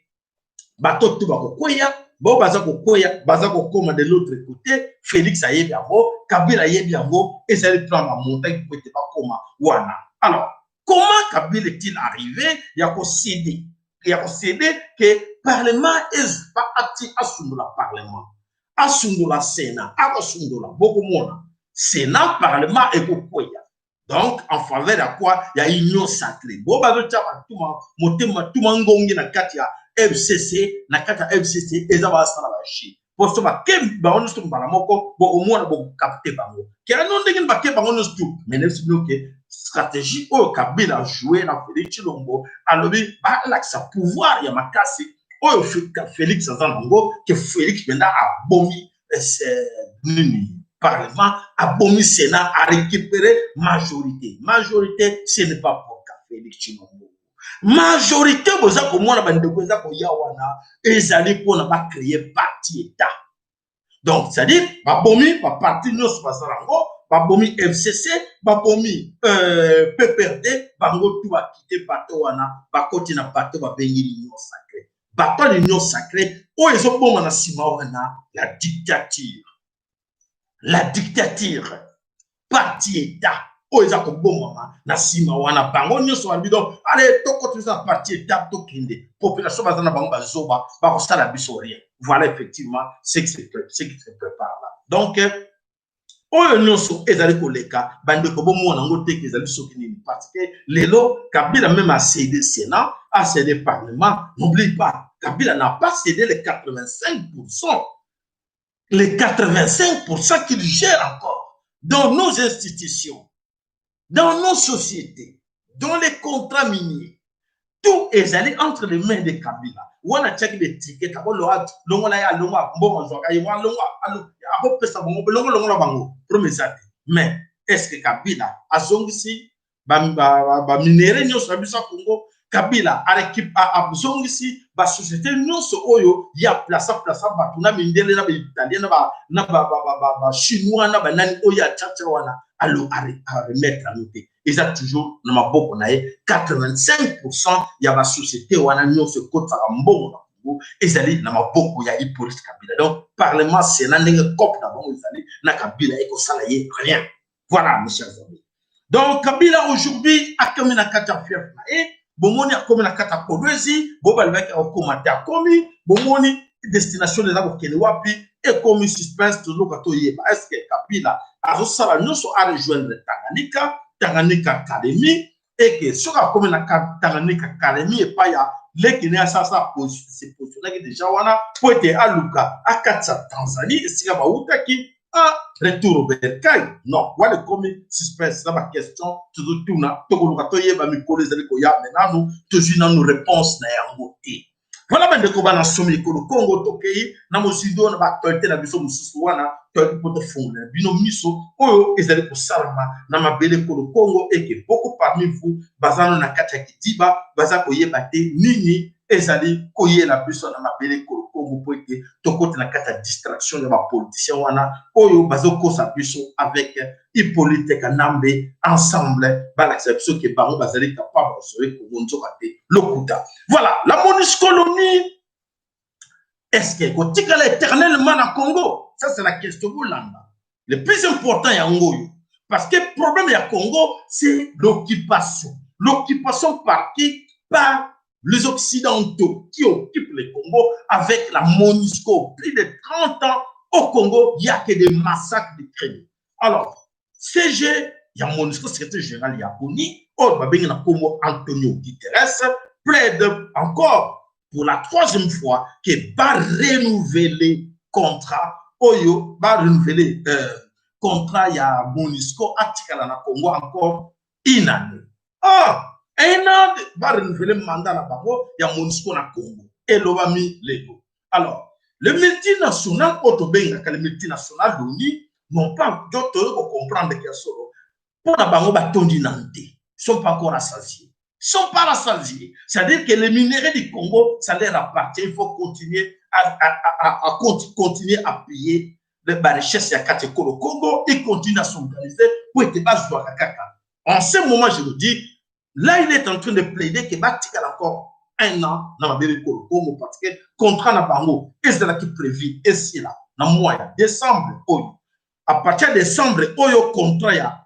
bato tu bakokweya, bao baza kokweya, baza kokóma de l'autre côté. Félix ayebi yango, Kabila ayebi yango, ezali plan bamontagne po ete bakóma wana. Alors comment Kabila est-il arrivé ya kocéder ke parlement ezwa ati asundola parlement, asundola sénat? Akosundola, bokomona sénat, parlement ekokweya. Donc en faveur ya quoi? Ya Union sacrée. Bo bazotia batuma motema tuma ngongi na kati ya FCC, na kati ya FCC eza basala baje poso bake bango nyonso mbala moko. Bokomona, bokocapter bango keno ndenge nini bake bango nyonso tu. Mais nayebisi bino ke stratégie oyo Kabila joue na Félix Tshilombo, alobi balakisa pouvoir ya makasi oyo Félix aza nango, ke Félix mpenza abomi nini, parlement, abomi sénat, a récupéré majorité. Majorité, ce n'est pas pour Félix Tshilombo. Majorité boza komona, bandeko, eza koya wana, ezali mpona bacréer parti état. Donc c'est-à-dire babomi baparti nyonso bazala yango, babomi FCC, babomi PPRD, bango tu bakite bato wana, bakoti na bato babengi l'Union sacrée. Bato ya l'Union sacrée oyo ezobonga na nsima wana, la dictature, la dictature, parti état oyo eza kobombama na nsima wana. Bango nyonso balobi: donc allez, tokoti biso na parti état, tokende. Population baza na bango bazoba, bakosala biso rien. Voilà effectivement ce qui se prépare là. Donc oyo nyonso ezali koleka, bandeko, bomona yango te ke ezali soki nini, parce que lelo Kabila même a cédé sénat, a cédé parlement. N'oublie pas, Kabila n'a pas cédé les 85, les 85 qu'il gère encore dans nos institutions, dans nos sociétés, dans les contrats miniers. Tout ezali entre les mains de Kabila. Wana atiaki baétiquette, akolongola, longola ye, alongwa, mbongo azwaka ye, alongwa, akopesa bango, longo, longola bango, problème eza te. Mais est ce que Kabila azongisi baminerais nyonso na biso ya Congo? Kabila azongisi basociété nyonso oyo ya plaça plaça bato na mindele, na baitalien, na bachinois, na banani oyo atiatia wana, alo aremettre yango te. Eza toujours na maboko na ye. 85 ya basociété wana nyonso ekotisaka mbongo na Congo ezali na maboko ya Hippolyte Kabila. Donc parlement, sénat, ndenge cope na bango ezali na Kabila, ekosala ye rien. Voilà, mes chers amis. Donc Kabila aujourd'hui akomi na kati ya fief na ye. Bomoni, akomi na kati ya Kolwezi. Bo balobaki akokóma te, akomi. Bomoni destination eza kokende wapi? Ekomi suspense, tozoluka toyeba est ce que Kabila azosala nyonso arejoindre Tanganyika, Tanganyika Kalemi, eke soki akomi na Tanganyika Kalemi epai ya leki ne, asalasa se positionnaki déjà wana mpo ete aluka akatisa Tanzanie esika bautaki, a retour au bercail. Non, wana ekomi suspense na baquestion tozotuna, tokoluka toyeba mikolo ezali koya. Me nanu tozwi nanu réponse na yango te. Voilà bandeko bana somi ekolo Kongo, tokei na mozindo na baactualité na biso mosusu wana. Toyaki mpo tofungolela bino miso oyo ezali kosalama na mabele ekolo Kongo, eke beaucoup parmi vous baza nano na kati ya kidiba, baza koyeba te nini ezali koyela biso na mabele ekolo Kongo. Congo mpo ete tokota na kati ya distraction ya bapoliticien wana oyo bazokosa biso avec Hippolyte Kanambe ensemble. Balakisa biso ke bango bazali capable kosauver Congo, nzoka te, lokuta. Voilà la MONUSCO, l'ONU, est-ce que kotikala éternellement na Congo? Ça, c'est la question. Bolanda, le plus important yango oyo, parce que problème ya Congo, c'est l'occupation. L'occupation par qui? Par les Occidentaux qui occupent le Congo avec la MONUSCO. Plus de 30 ans au Congo, il n'y a que des massacres de crimes. Alors, SG ya MONUSCO, secrétaire général ya ONU, oyo babengi na kombo Antonio Guterres, plaide encore pour la troisième fois que ba renouveler contrat oyo, ba renouveler contrat ya MONUSCO atikala na Congo encore une année. Ah, un an, ba renouveler mandat na bango ya MONUSCO na Congo, elobami lelo. Alors, le multinational oyo tobengaka le multinational, l'ONU, non pas, toyei kocomprendre ke ya solo, mpo na bango batondi nanu te, sont pas encore rassasiés, sont pas rassasiés. C'est-à-dire que les minéraux du Congo, ça leur appartient. Il faut continuer à continuer à payer la richesse ya kati ekolo Congo et continuer à s'organiser pour être bazwaka kaka. En ce moment, je vous dis, là, il est en train de plaider que batikala encore un an na mabele ekolo Congo, parce que contrat na bango ezalaki prévu esila na mois ya décembre oyo. À partir de décembre oyo, contrat ya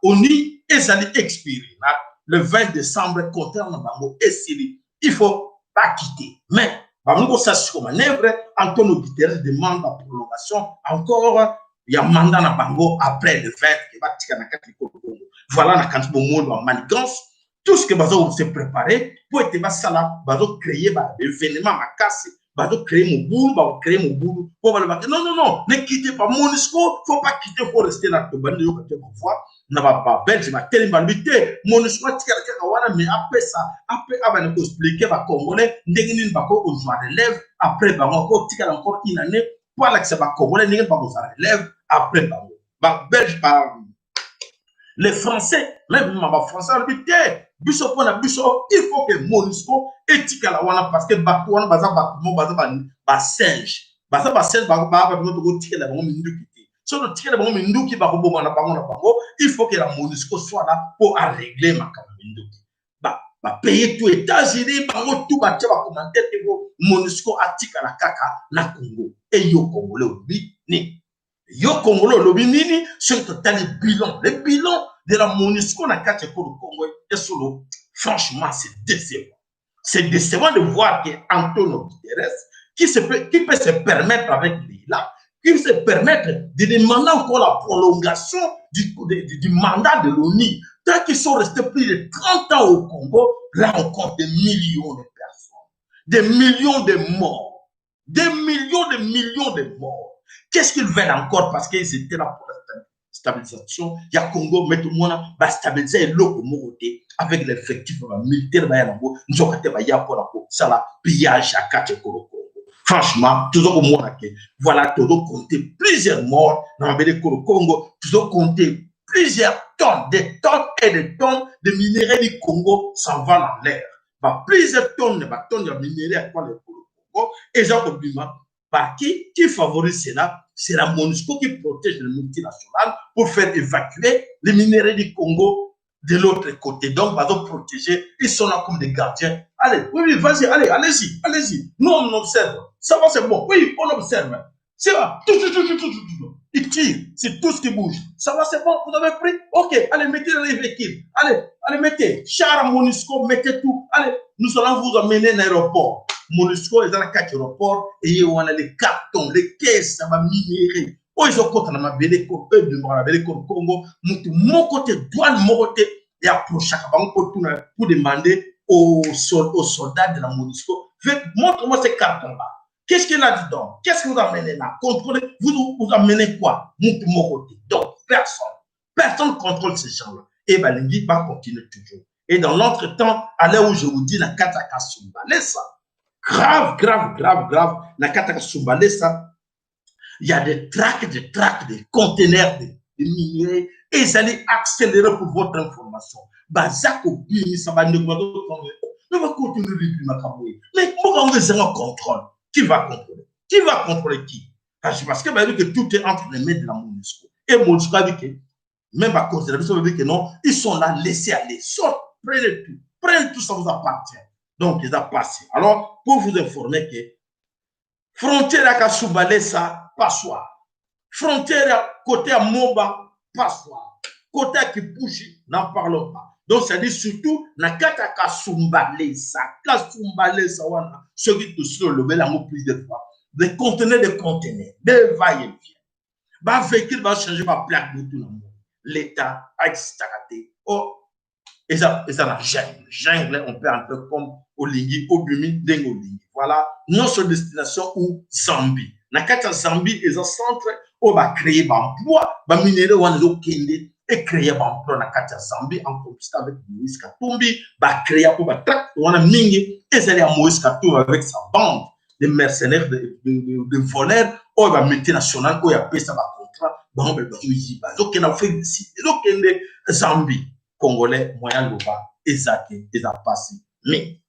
ONU ezali expiré na le 20 décembre. Contrat na bango esili, il faut baquitter. Mais bango kosala siko manœuvre. Antonio Guterres demande la prolongation encore ya mandat na bango après le 20, ke batika na kati ekolo Congo. Voilà, na kanti bomoni bamanigance, tout ce que bazo se préparer po ete basala, bazocréer baévénement makasi, bazocréer mobulu, bakocréer mobulu mpo balobaka: "Non, non, non, ne quittez pas MONUSCO, faut pas quitter, faut rester là." Tobandi yoka te bavoix na babelge batelemi, balobi te, MONUSCO atikala kaka wana, mais apesa ape abanda koexpliquer bacongolais ndenge nini bakoki kozwa relève après bango. Akotikala encore une année mpo alakisa bacongolais ndenge bakozwa relève après bango. Babelge, ba les Français même, bafrançais balobi te, biso, mpo na biso, il faut que MONUSCO etikala wana, parce que bato wana baza bato mo baza basinge, baza basinge, baa bato mo tokotikela bango minduki te. Soki totikela bango minduki, bakoboma na bango na bango. Il faut que la MONUSCO soit là mpo arégler makambo minduki. Bapays tout, États-Unis, bango tout batia bacommentaire te po MONUSCO atikala kaka na Congo. E yo Congolais, olobi nini? Yo Congolais, olobi nini? Soki totali bilan, le bilan de la MONUSCO na kati ya ekolo Congo esolo, franchement, c'est décevant. C'est décevant de voir que Antonio Guterres, qui peut se permettre avec là, qui se permettre de demander encore la prolongation du mandat de l'ONU, tant qu'ils sont restés plus de 30 ans au Congo, là on compte des millions de personnes, des millions de morts, des millions de millions de morts. Qu'est-ce qu'ils veulent encore? Parce qu'ils étaient là pour la stabilisation ya Congo, mais tout le monde bastabiliser eloko moko te avec l'effectif militaire baya nango, nzoka te baya mpona kosala pillage ya kati ekolo Congo. Franchement, toza komona ke voilà, tozocompter plusieurs morts na mabele ekolo Congo, tozocompter plusieurs tonnes, des tonnes et des tonnes de minerais du Congo s'envolent en l'air. Ba plusieurs tonnes, batonnes ya minerais ya ekolo Congo eza kobima. Par qui? Qui favorise cela? C'est la MONUSCO qui protège le multinational pour faire évacuer les minéraux du Congo de l'autre côté. Donc, va protéger. Ils sont là comme des gardiens. Allez, oui, vas-y, allez, allez-y, allez-y. Nous, on observe. Ça va, c'est bon. Oui, on observe. C'est va. Tout, tout, tout, tout, tout, tout. Ils tirent. C'est tout ce qui bouge. Ça va, c'est bon. Vous avez pris? Ok, allez, mettez dans les véhicules. Allez, allez, mettez. Char à MONUSCO, mettez tout. Allez, nous allons vous amener à l'aéroport. MONUSCO eza na kati aéroport eye wana, les cartons, les caisses ya baminerais oyo ezokɔta na mabele, ebimaka na mabele Congo. Motu moko te, douane moko te eapprochaka bango mpo tuna, pour demander aux soldats de la MONUSCO: "Montre-moi ces cartons là qu'est-ce qu'il y a là-dedans? Qu'est-ce que vous amenez là? Contrôlez, vous, vous amenez quoi?" Motu moko te. Donc personne, personne contrôle ces gens là et balingi bacontinue toujours. Et dans l'entretemps, à l'heure où je vous dis, na kati ya Kasumbalesa, grave, grave, grave, grave, na kati ya Kasumbalesa, il y a des tracts, des tracts, des conteneurs de minerais ezali accéléré. Pour votre information, baza kobimisa bandeko bazokongo. Tokotuni makambo oyo, mais mboka yango ezanga contrôle. Qui va contrôler? Qui va contrôler qui? Parce que bayebi que tout est entre les mains de la MONUSCO, et MONUSCO ayebi que même bakonzi na biso bayebi que non, ils sont là, laissez aller, sortent, prenez tout, prenez tout, ça vous appartient. Donc eza pasi. Alors, pour vous informer que frontière ya Kasumbalesa, passoire, frontière ya côté ya Moba, passoire, côté ya Kipushi, n'en parlons pas. Donc c'est-à-dire surtout na kati ya Kasumbalesa, Kasumbalesa wana, soki tosi olobeli yango plus de fois, des conteneurs, de conteneurs, des va-et-vient, bavéhicule bachange baplaque butu na moi, l'État existaka te. Oh, eza na jungle, jungle, on peut un peu comme olingi, obimi ndenge olingi. Voilà, nyonso destination ou Zambie. Na kati ya Zambie eza centre oyo bacréer baemploi, baminerais wana ezokende ecréer baemploi na kati ya Zambie, en complicité avec Moïse Katumbi. Bacréa mpo batract wana mingi ezali ya Moïse Katumbi avec sa bande de mercenaires, de voleurs oyo bamultinational oyo apesa bacontrat. Bango mpe bazoyiba, ezokende Afrique du Sud, ezokende Zambie. Congolais, moyen loba eza te, eza pasi mingi.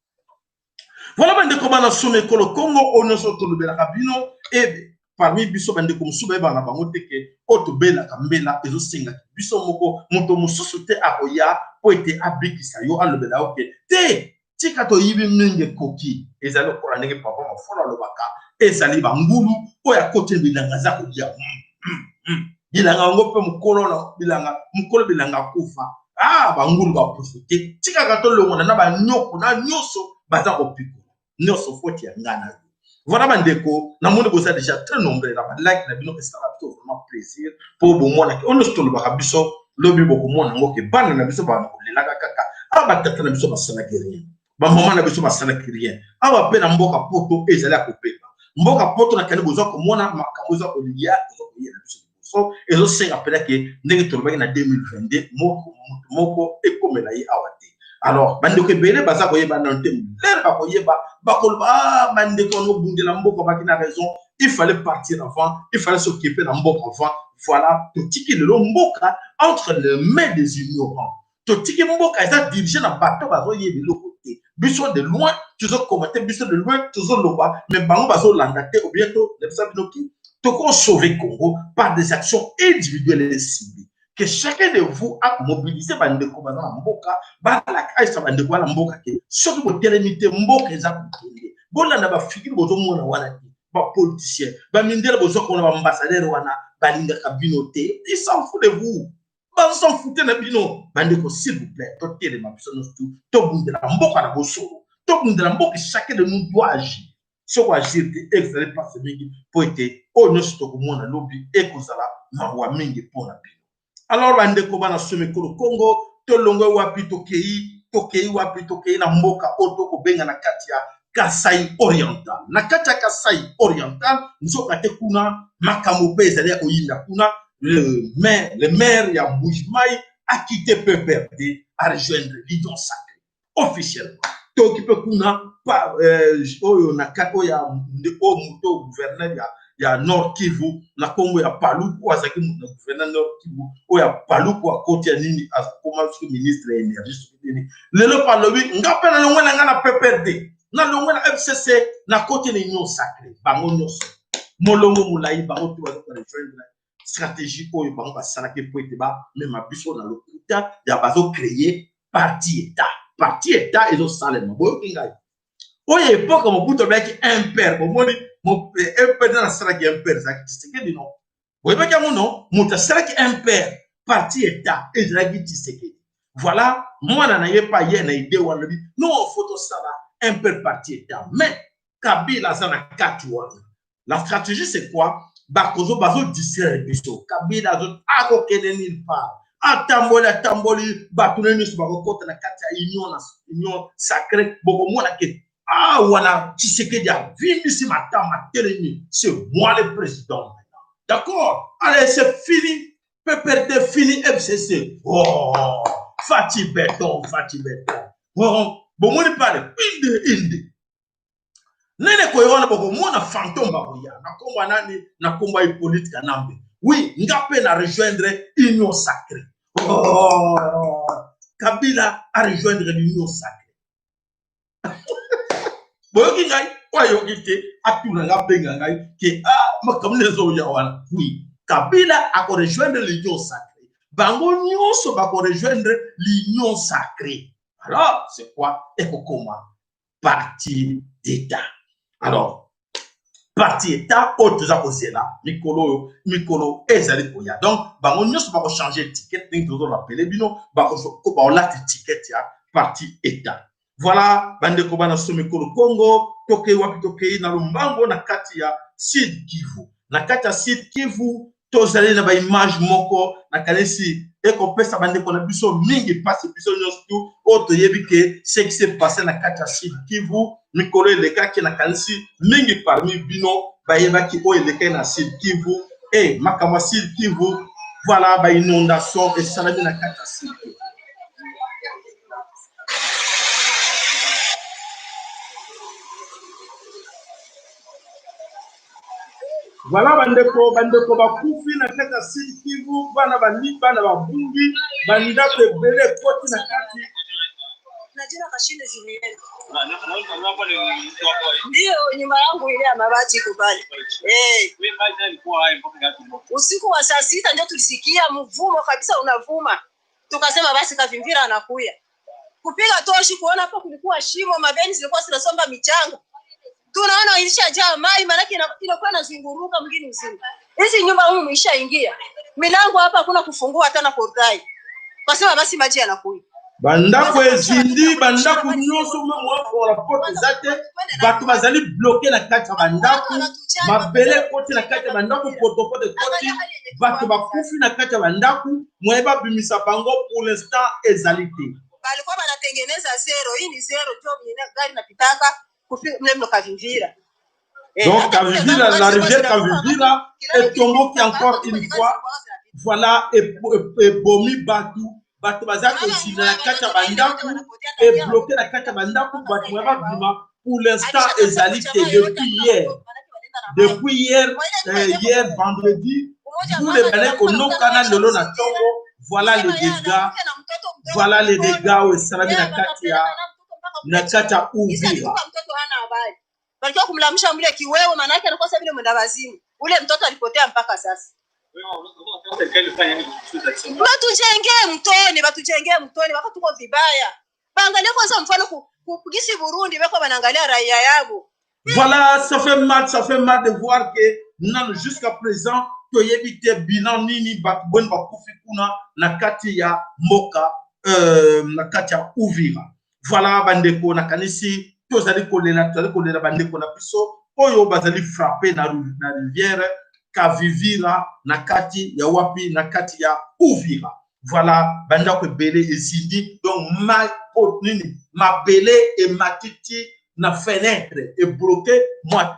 Voilà, bandeko bana soma ekolo Kongo, oyo nyonso tolobelaka bino. E parmi biso, bandeko mosusu bayebaka na bango te ke oyo tobelaka mbela ezosengaki biso moko, moto mosusu te akoya mpo ete abikisa yo, alobela yo ke te, tika toyibi mingi, ekoki. Ezali lokola ndenge papa Mafolo alobaka, ezali bangulu oyo akoti bilanga, aza kolia bilanga yango, mpe mokolo na bilanga, mokolo bilanga akufa. Ah, bangulu baprofite. Tikaka tolongona na banyoko na nyonso baza kopikola nyonso, foti ya ngai na yo. Voilà, bandeko, namoni boza déjà très nombreux na balike na bino, esalaka biso vraiment plaisir mpo bomonaki oyo nyonso tolobaka. Biso lobi bokomona yango ke bana na biso bana kolelaka kaka awa, batata na biso basalaki rien, bamama na biso basalaki rien. Awa mpe na mboka poto ezali ya kopeba. Mboka poto na kani bozwa komona makambo eza kolia, eza koyela biso liboso, ezosenga mpena ke ndenge tolobaki na 2022, moko moto moko ekomela ye awa te. Alors bandeko ebele baza koyeba nano te. Lere bakoyeba, bakoloba: "Ah, bandeko wana obundela mboka baki na raison, il fallait partir avant, il fallait s'occuper na mboka avant." Voilà, totiki lelo mboka entre les mains des ignorants, totiki mboka eza dirigé na bato bazoyeba eloko te. Biso de loin tozokomate, biso de loin tozoloba, mais bango bazolanda te. Ou bien to nayebisa bino ki tokosauver Congo par des actions individuelles et ciblées, que chacun de vous a mobilisé bandeko baza na mboka, balakisa bandeko bana mboka ke soki botelemi te, mboka eza kokende. Bolanda bafigure bozomona wana te, bapoliticien, bamindele bozwa komona, baambassadeur wana balingaka bino te, ils s'en fout de vous, bazos'en foutre na bino. Bandeko, s'il vous plaît, totelema biso nyonso tu, tobundela mboka na bosolo, tobundela mboka. Chacun de nous doit agir. Soki agir te, ezali mpasi mingi mpo ete oyo nyonso tokomona lobi ekozala mawa mingi mpona bino. Alors bandeko bana somi ekolo Kongo, tolongwe wapi? Tokei, tokei wapi? Tokei na mboka oyo tokobenga na kati ya Kasai Oriental. Na kati ya Kasai Oriental, nzoka te kuna makambo mpe ezali ya koyinda kuna. Le maire ya Mbujimayi a quitté PPRD, a rejoindre l'Union sacrée officiellement. Toki mpe kuna pa oyo na kati oyo ya oyo moto gouverneur ya Nord Kivu na nkombo ya Paluku, azalaki moto na gouverneur Nord Kivu oyo ya Paluku, akoti ya nini, akoma soki ministre ya énergie, soki nini. Lelo palobi: "Nga mpe nalongwe na nga na PPRD, nalongwe na FCC, nakoti na Union sacrée." Bango nyonso molongo molai, bango te baza korejoindre stratégie oyo bango basalaki mpo ete bamema biso na lokuta ya bazocréer parti état. Parti état ezosalema. Boyoki ngai, oyo époque Mobutu abelaki MPR, bomoni MPR nani asalaki MPR? Ezalaki Tshisekedi, non? Boyebaki yango, non? Moto asalaki MPR, parti état, ezalaki Tshisekedi. Voilà, mwana na ye mpe aye na idée wana, lobi: "Non, faut tosala MPR, parti état." Mais Kabila aza na kati wana. La stratégie, c'est quoi? Bakozo bazodistraire biso. Kabila akokende nulle part. Atamboli, atamboli, bato na nyonso bakokota na kati ya union, na Union sacrée. Bokomona ke awa na Tshisekedi avimbisi matama, atelemi: "C'est moi le président maintenant, d'accord? Allez, c'est fini PPRD, fini FCC." Oh, Fatshi béton, Fatshi béton. Oh, bomoni pale inde inde nene koyo wana, bokomona fantôme bakoya na nkombo ya nani? Na nkombo ya Hippolyte Kanambe. "Oui, nga mpe na rejoindre Union sacrée." Oh, Kabila a rejoindre l'Union sacrée. Boyoki ngai? Oyo ayoki te atuna ngai, abenga ngai ke ah, makambo nde ezoya wana. Oui, Kabila ako rejoindre l'Union sacrée. Bango nyonso bako rejoindre l'Union sacrée. Alors, c'est quoi? Ekokoma parti d'État. Alors, parti État oyo toza kozela mikolo oyo, mikolo ezali koya. Donc, bango nyonso bako changer ticket ndenge tozo rappeler bino, bakolata ticket ya parti État. Voilà, bandeko bana so mikolo Congo, tokei wapi? Tokei na lombango na kati ya Sud Kivu. Na kati ya Sud Kivu, tozali na ba image moko nakanisi ekopesa bandeko na biso mingi mpasi, biso nyonso tu oyo toyebi ke ce qui s'est passé na kati ya Sud Kivu mikolo elekaki. Nakanisi mingi parmi bino bayebaki oyo elekaki na Sud Kivu e makambo ya Sud Kivu. Voilà, ba inondation esalami na kati ya Sud Kivu. Voilà, bandeko, bandeko bakufi na kati ya Sud Kivu, bana bali, bana babungi, bandako ebele ekoti na kati. Ndio nyumba yangu ile ya mabati iko pale. Eh. Usiku wa saa 6 ndio tulisikia mvumo kabisa unavuma. Tukasema basi Kavimvira anakuya. Kupiga toshi kuona hapo kulikuwa shimo, mabeni zilikuwa zinasomba michanga. Tunaona ilishajaa mai, maanake inakuwa inazunguruka mgini mzima. Hizi nyumba humu ishaingia. Milango hapa hakuna kufungua hata na portail. Kasema basi maji yanakuya. Bandako ezindi, bandako nyonso mwakola porte eza te, bato bazali bloqué na kati ya bandako, mabele ekoti na kati ya bandako, potopoto ekoti, bato bakufi na kati ya bandako, moye babimisa bango pour l'instant ezali te. Balikuwa banatengeneza zero, hii ni zero ndio mwenye gari napitaka kufika mle mlo Kavimvira. Donc Kavivira, la rivière Kavivira etomboki encore une fois. Voilà, ebomi bato, bato baza kozinda na kati ya bandako, ebloqué na kati ya bandako, bato moya babima pour l'instant ezali te. Depuis hier, hier vendredi, mbula ebandaki konoka na lelo na ntongo. Voilà les dégâts, voilà les dégâts oyo esalami na kati ya Uvira. Mtoto hana habari. Walikuwa kumlamsha mle kiwewe, maanake alikuwa sasa vile mwenda wazimu. Ule mtoto alipotea mpaka sasa. Batujengee mtoni, batujengee mtoni, wako tuko vibaya. Baangalie kwanza mfano gisi Burundi beko banaangalia raia yabo. Voilà, ça fait mal, ça fait mal de voir que non, jusqu'à présent, toyebi te bilan nini, bato boni bakufi kuna na kati ya mboka, na kati ya Uvira. Voilà, bandeko, nakanisi tozali kolela, tozali kolela bandeko na biso oyo bazali frappé na rivière Kavivira na kati ya wapi? Na kati ya Uvira. Voilà, bandako ebele ezindi, donc ma po nini, mabele ematiti na fenêtre, ebloqué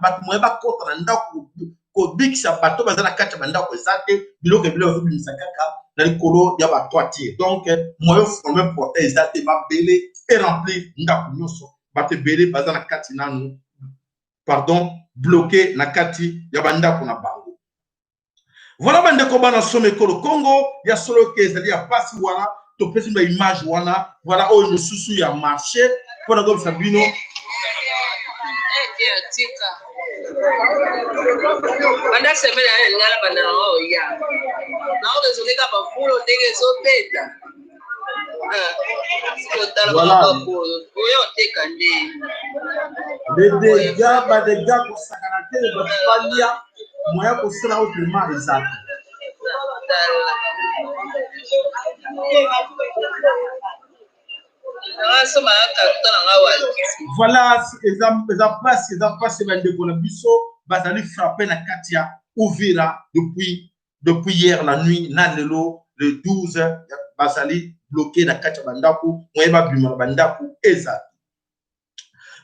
bato, moye bakota na ndako kobikisa bato baza na kati ya bandako eza te. Biloko ebele bazobimisa kaka na likolo ya batoiture, donc moyen forme portail eza te, mabele eremplir ndako nyonso, bato ebele baza na kati nanu, pardon, bloqué na kati ya bandako na bango. Voilà, bandeko bana somo ekolo Congo, ya solo ke ezali ya pasi wana. Topesi ba image wana, voilà, oyo mosusu ya marché mpona koyebisa bino. Tika banda semaine ya ngala, banda na oya naoraisonner kaka bavulo ndenge ezobeta kotala. Voilà. Oyo oteka nde. Les dégâts, badégâts kosakana te, bato balia, moya kosala autrement eza te. Tala, nasomba carton na nga walkisi. Voilà, eza pasi, eza pasi. Bandeko na biso bazali frappé na kati ya Uvira depuis hier la nuit na lelo le 12, bazali bloqué na kati ya bandako, moye babima na bandako eza.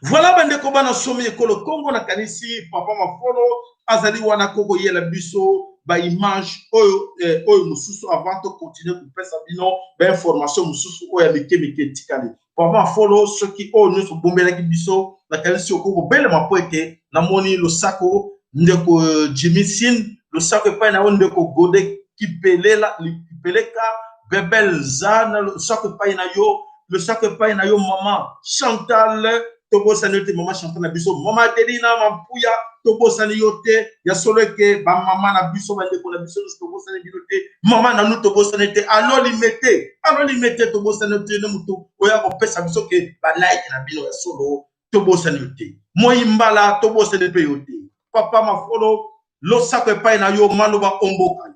Voilà, bandeko bana somi ekolo Kongo, nakanisi papa Mafolo azali wana kokoyela biso baimage oyo, oyo mosusu avant tocontinue kopesa bino bainformation mosusu oyo ya mike mike etikali. Papa Mafolo, soki oyo nyonso obombelaki biso, nakanisi okoki kobelema mpo ete namoni losako ndeko Jimmy Sin, losako epai na yo ndeko Gode Kipelela, Kipeleka Bebel Nza, na losako epai na yo, losako epai na yo mama Chantal. Tobosani yo te, mama Chantal na biso, mama Adelina Mampuya, tobosani yo te. Ya solo eke bamama na biso, bandeko na biso nyonso, tobosani bino te. Mama nanu tobosani te. Alo Limete, alo Limete, tobosani yo te. Ne moto oya kopesa biso ke balike na bino, ya solo tobosani yo te. Moi mbala tobosani mpe yo te. Papa Mafolo, losako epai na yo, maloba omboka.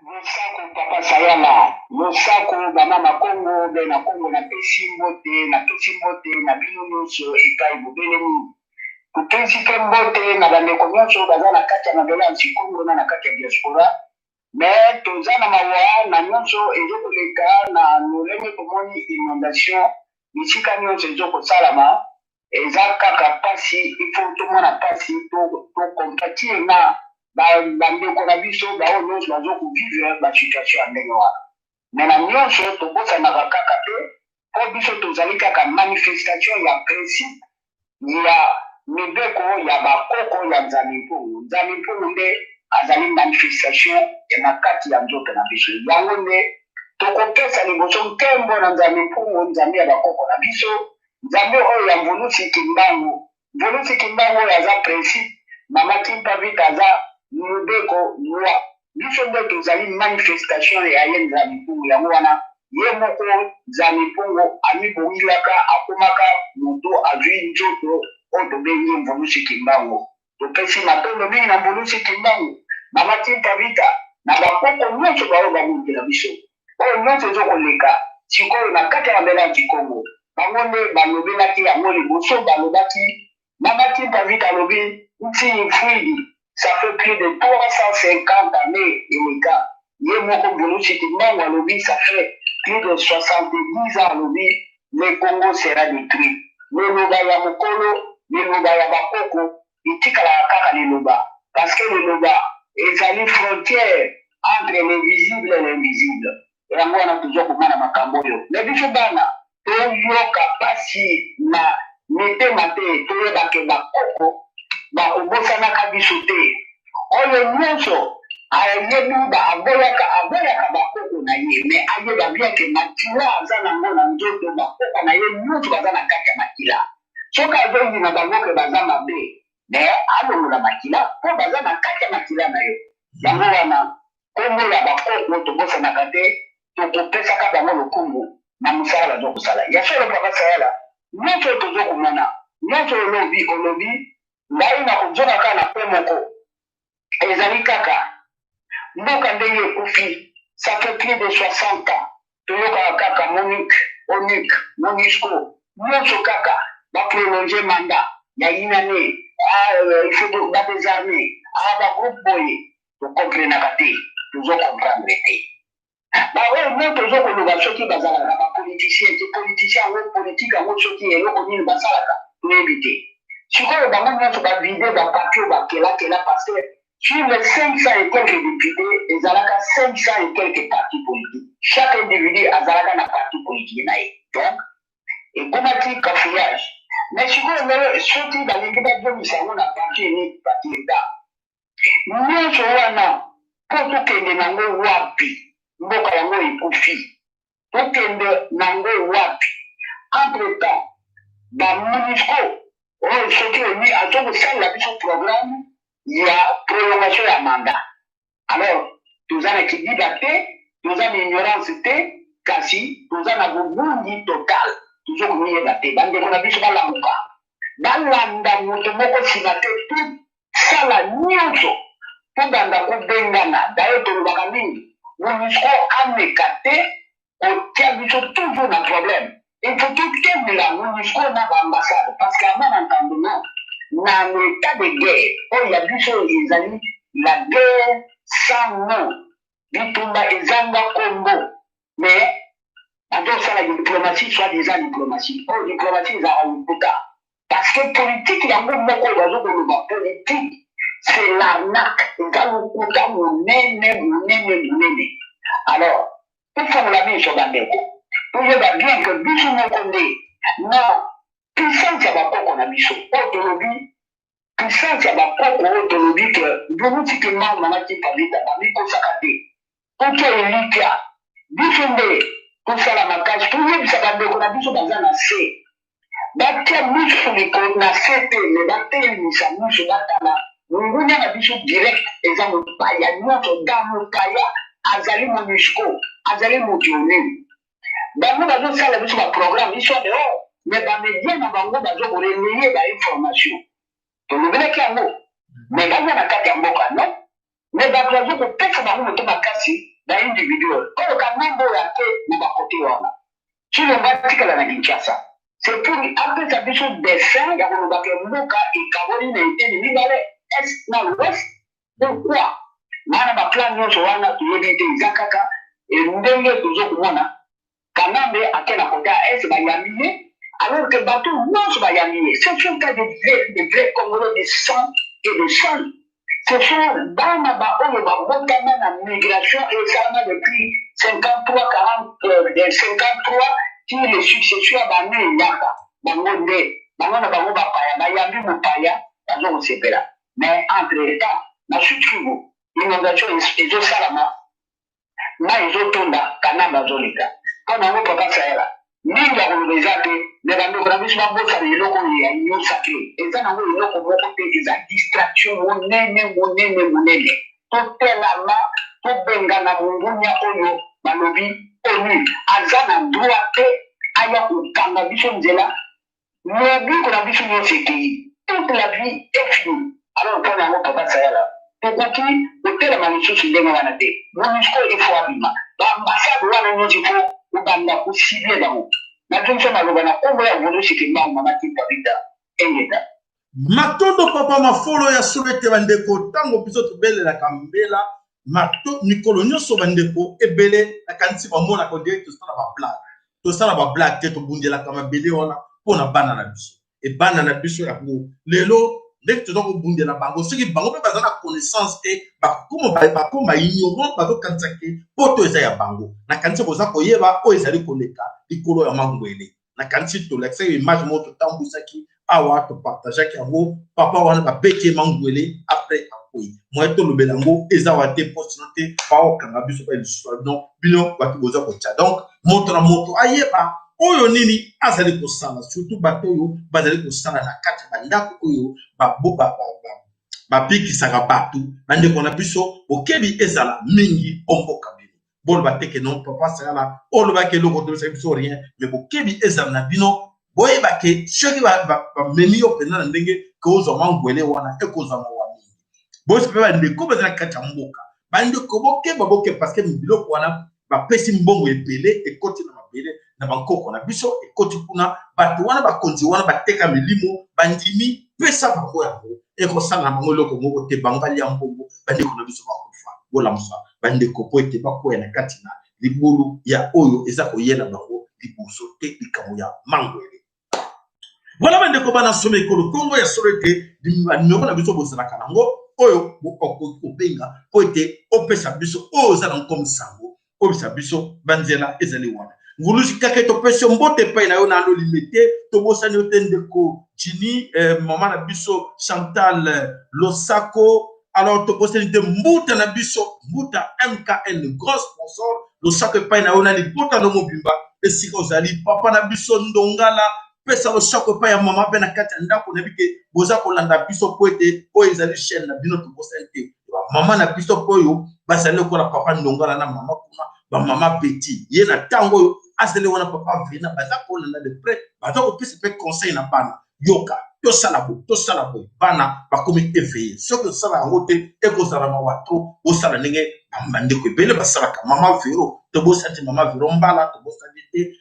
Losako papa Sayala, losako ba mama Kongo, bena Kongo, napesi mbote, napesi mbote na bino nyonso epai bobelemi. Topesi mpe mbote na bandeko nyonso baza na kati ya mabele ya Nsikongo na na kati ya diaspora. Me toza na mawa na nyonso ezokoleka na lolenge tomoni inondation bisika nyonso ezokosalama. Eza kaka pasi, il faut tomona pasi, to compatir na bandeko na biso baoyo nyonso bazo kovivre basituation ya ndenge wana. Me na nyonso tobosanaka kaka te, mpo biso tozali kaka manifestation ya principe ya mibeko ya bakoko ya Nzambe Mpungu. Nzambe Mpungu nde azali manifestation ya na kati ya nzoto na biso. Yango nde tokopesa liboso nkembo na Nzambe Mpungu, Nzambe ya bakoko na biso, Nzambe oyo ya Mvulusi Kimbangu. Mvulusi Kimbangu oyo aza principe, Mama Kimpa Vita aza mobeko, loi. Biso nde tozali manifestation ya ye Nzambe Mpungu. Yango wana ye moko Nzambe Mpungu amibongilaka, akomaka moto, azwi nzoto oyo tobengi Mvulusi Kimbangu. Topesi matondo mingi na Mvulusi Kimbangu, Mama Kimpa Vita na bakoko nyonso baoyo babundela biso. Oyo nyonso ezokoleka sikoyo na kati ya mabele ya Ntikongo, bango nde balobelaki yango liboso. Balobaki, Mama Kimpa Vita alobi nti mfwidi, ça fait plus de 350 années eleka. Ye moko Mvulusi Kimbangu alobi ça fait plus de 70 ans, alobi le Congo sera détruit. Liloba ya mokolo, liloba ya bakoko etikalaka kaka liloba, parce que liloba ezali frontière entre le visible et l'invisible. Yango wana toza komona makambo oyo. Me biso bana toyoka pasi na mitema te, toyeba ke bakoko bakobosanaka biso te. Oyo nyonso ayebi ba aboyaka, aboyaka bakoko na ye, me ayeba bien ke makila aza nango na nzoto, bakoko na ye nyonso baza na kati ya makila. Soki azoyina bango ke baza mabe, me alongola makila mpo baza na kati ya makila na yo. Yango wana kombo ya bakoko tobosanaka te, tokopesaka bango lokumu na mosala baza kosala. Ya solo papa Sayala, nyonso oyo toza komona, nyonso olobi, olobi, ngai nakozonga kaka na point moko, ezali kaka mboka ndenge ekufi. Ça fait plus de 60 ans toyokaka kaka MONUC, ONUC, MONUSCO, nyonso kaka baprolonge mandat ya inane, il faut badésarme, bagroupe boye. Tokomprenaka te, tozokomprendre te. Baoyo mo tozo koloba soki bazalaka bapoliticien te, politicien yango, politike yango, soki eloko nini basalaka toyebi te. Sikoyo bango nyonso bavide bapapier bakelakela, parce que sur les 500 et quelques députés ezalaka 500 et quelques partis politiques, chaque individu azalaka na parti politique na ye, donc ekomaki cafouillage. Mais sikoyo lelo soki balingi bazongisa yango na parti unique, parti état, nyonso wana mpo tokende nango wapi? Mboka yango ekufi, tokende nango wapi? Entre temps baMONUSCO oyo soki oni azo kosalela biso programme ya prolongation ya mandat, alors toza na kidiba te, toza na ignorance te, kasi toza na bobungi total, tozo komiyeba te. Bandeko na biso balamuka, balanda moto moko nsima te, sala nyonso tobanda kobengana. Daye tolobaka mingi, MONUSCO ameka te kotia biso toujours na problème. Il faut totemela MONUSCO na baambassade, parce que ama na entendement na état de guerre oyo ya biso ezali la guerre sans nom, bitumba ezanga kombo. Mais bazosala diplomatie, soit disant diplomatie oyo, diplomatie ezalaka lokuta, parce que politique yango moko oyo bazokoloba politique, c'est l'arnaque, eza lokuta monene monene monene. Alors tofongola miso bandeko, toyeba bien que biso moko nde na puissance ya bakoko na biso oyo tolobi, puissance ya bakoko oyo tolobi ke Mvulusi Kimbangu, Mama Kimpa Vita bamikosaka te. Totia elikya, biso nde tosala makasi, toyebisa bandeko na biso baza na se. Batia miso likolo na se te, mais batelemisa miso batala mongunia na biso direct eza mopaya nyonso. Da mopaya azali Monusco, azali moto ya ONU. Bango bazosala biso ba programme biso dehors, mais ba media na bango bazo ko relayer ba information. Tolobelaki yango, mais baza na kati ya mboka non, mais bato bazo kopesa bango moto makasi ba individuel oyo Kanambe oyo ake na bakote wana. Tshilombo atikala na Kinshasa, c'est pour apesa biso dessin ya koloba ke mboka ekaboli na eteni mibale, est na l'ouest. Pourquoi wana ba plan nyonso wana toyebi te? Eza kaka ndenge tozo komona Kanambe ake na kota ya est, bayambi ye, alors que bato nyonso bayambi ye, ce sont pas des vrais Congolais de sang et de sang. Ce sont bana baoyo babotama na migration esalama depuis 53, 40, 53 ti les successions ya bane eyaka. Bango nde bango na bango bapaya bayambi mopaya, bazo kosepela. Mais entre temps, na Sud Kivu, inondation ezosalama, mai ezotonda, Kanambe azoleka. Mpo na yango, papa Sayala, mingi ya koloba eza te, mais bandeko na biso babosana eloko oyo ya union sacrée. Eza nango eloko moko te, eza distraction monene, monene, monene. Totelama, tobengana mongunia oyo balobi ONU aza na droit te aya kokanga biso nzela. Lobiko na biso nyonso ekei, toute la vie est finie. Alors mpo na yango, papa Sayala, tokoki kotelema lisusu ndenge wana te. MONUSCO ifo abima, baambassade wana nyonso ifo kobanda kocibler bango. Nazongisa maloba na nkombo ya Volusi Kimbangu, mama Kimpa Vita. Engeta. Matondo, papa Mafolo. Ya solo ete bandeko, ntango biso tobelelaka mbela mato mikolo nyonso, bandeko ebele nakanisi bamonaka ondire tosala bablague. Tosala bablague te, tobundelaka mabele wana mpona bana na biso. Ebana na biso yango lelo ndenge toza kobundela bango, soki bango mpe baza na connaissance te, bakoma ignorant, bazokanisa ke poto eza ya bango. Nakanisi boza koyeba oyo ezali koleka likolo ya mangwele. Nakanisi tolakisaki image moko totambwisaki awa, topartageaki yango. Papa wana babeti ye mangwele, après akwei. Moye tolobela yango eza wa te, mpo sinon te baokanga biso mpe lisusu. Bino, bino bato boza kotya, donc moto na moto ayeba oyo nini azali kosala, surtout bato oyo bazali kosala na kati ya bandako oyo babikisaka bato. Bandeko na biso, bokebi ezala mingi o mboka. Bino boloba te ke non, papa Sayala olobaki eloko, tobisaki biso rien. Mais bokebi ezala na bino, boyeba ke soki bamemi yo mpenza na ndenge ke ozwa mangwele wana, ekozwa mawa mingi. Bosi mpe bandeko baza na kati ya mboka, bandeko bokeba, bokeba, parce que biloko wana bapesi mbongo ebele, ekoti na mabele na bankoko na biso, ekoti kuna. Bato wana, bakonzi wana bateka milimo, bandimi pesa bango yango, ekosala na bango eloko moko te. Bango balia mbongo, bandeko na biso bakufa. Bolamusa bandeko po ete bakwea na kati na libulu ya oyo eza koyela bango liboso te, likambo ya mangwele. Voilà, bandeko bana soma ekolo Kongo, ya solo ete banimero na biso bozalaka nango oyo okoki kobenga po ete opesa biso oyo oza na nkomi sango, oyebisa biso banzela ezali wana. Ngulusi kaka, topesi yo mbote epai na yo na alolime te, tobosani yo te, ndeko Jini, mama na biso Chantal Losako. Alors tobosani te mbuta na biso, mbuta MKN, grand sponsor. Losako epai na yo na libota no mobimba esika ozali. Papa na biso Ndongala, pesa losako epai ya mama mpe na kati ya ndako. Nayebi ke boza kolanda biso po ete oyo ezali chaîne na bino. Tobosani te bamama na biso mpo oyo bazali lokola papa Ndongala na mama kuna, bamama Beti ye na ntango oyo azali wana, papa Vena, baza kolanda de près, baza kopesa mpe conseil na bana: yoka, tosala boye, tosala boye. Bana bakomi éveillé. Soki osala yango te, ekozala mawa to bosala ndenge bandeko ebele basalaka. Mama Vero, tobosani te mama Vero Mbala, tobosani te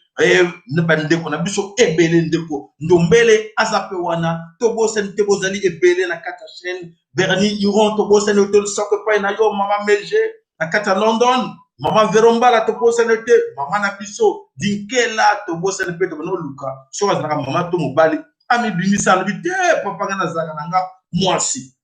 bandeko na biso ebele. Ndeko Ndombele aza mpe wana, tobosani te. Bozali ebele na kati ya chaîne. Berni Iron, tobosani te. Losako epai na yo, mama Mege na kati ya London. Mama Vero Mbala, tobosani te. Mama na biso Dinkela, tobosani mpe. Tobana oluka soki azalaka mama to mobali, amibimisa, alobi te: papa, nga nazalaka na nga mwasi.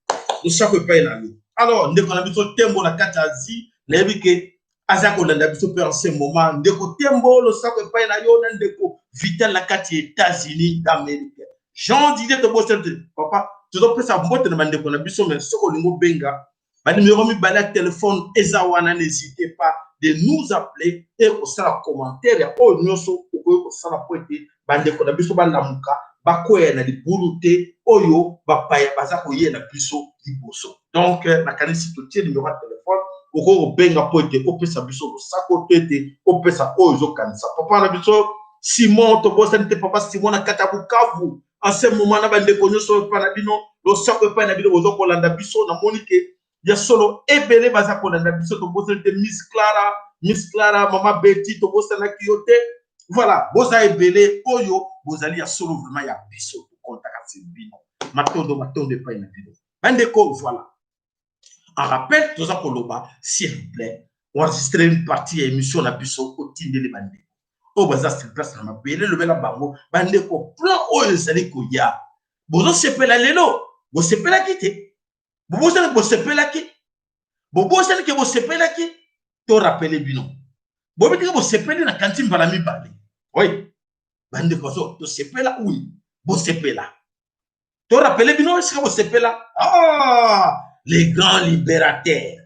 Losako epai na yo. Alors ndeko na biso Tembo na kati ya Asie, nayebi ke aza kolanda biso mpe en ce moment. Ndeko Tembo, losako epai na yo na ndeko Vital na kati ya États-Unis d'Amérique. Jean Didier, tobosani te. Papa, tozopesa mbote na bandeko na biso. Mais soki olingi obenga, banimero mibale ya telefone eza wana. N'hésitez pas de nous appeler e kosala commentaire ya oyo nyonso okoki kosala po ete bandeko na biso balamuka. Bakweya na libulu te oyo bapaya baza koyela biso liboso. Donc nakanisi totie numero ya telefone, okoki kobenga mpo ete opesa biso losako to ete opesa oyo ozokanisa. Papa na biso Simon, tobosani te papa Simon na kati ya Bukavu en ce moment, na bandeko nyonso epai na bino, losako epai na bino boza kolanda biso. Namoni ke ya solo ebele baza kolanda biso. Tobosani te Miss Clara, Miss Clara, mama Betty, tobosanaki yo te. Voilà, boza ebele oyo bozali ya solo vraiment ya biso, tokontaka se bino. Matondo, matondo epai na bino bandeko. Voilà, en rappel, toza koloba, s'il vous plaît, enregistrer une partie ya émission na biso, otindeli bandeko oyo baza sur place na mabele. Lobela bango, bandeko, plan oyo ezali koya. Bozosepela lelo, bosepelaki te, bobosani bosepelaki, bobosani ke bosepelaki. To rappeler bino, boyebi teke bosepeli na kanti mbala mibale. Oui, bandeko bazo tosepela, oui, bosepela. To rappeler bino esika bosepela. Ah, les grands libérateurs,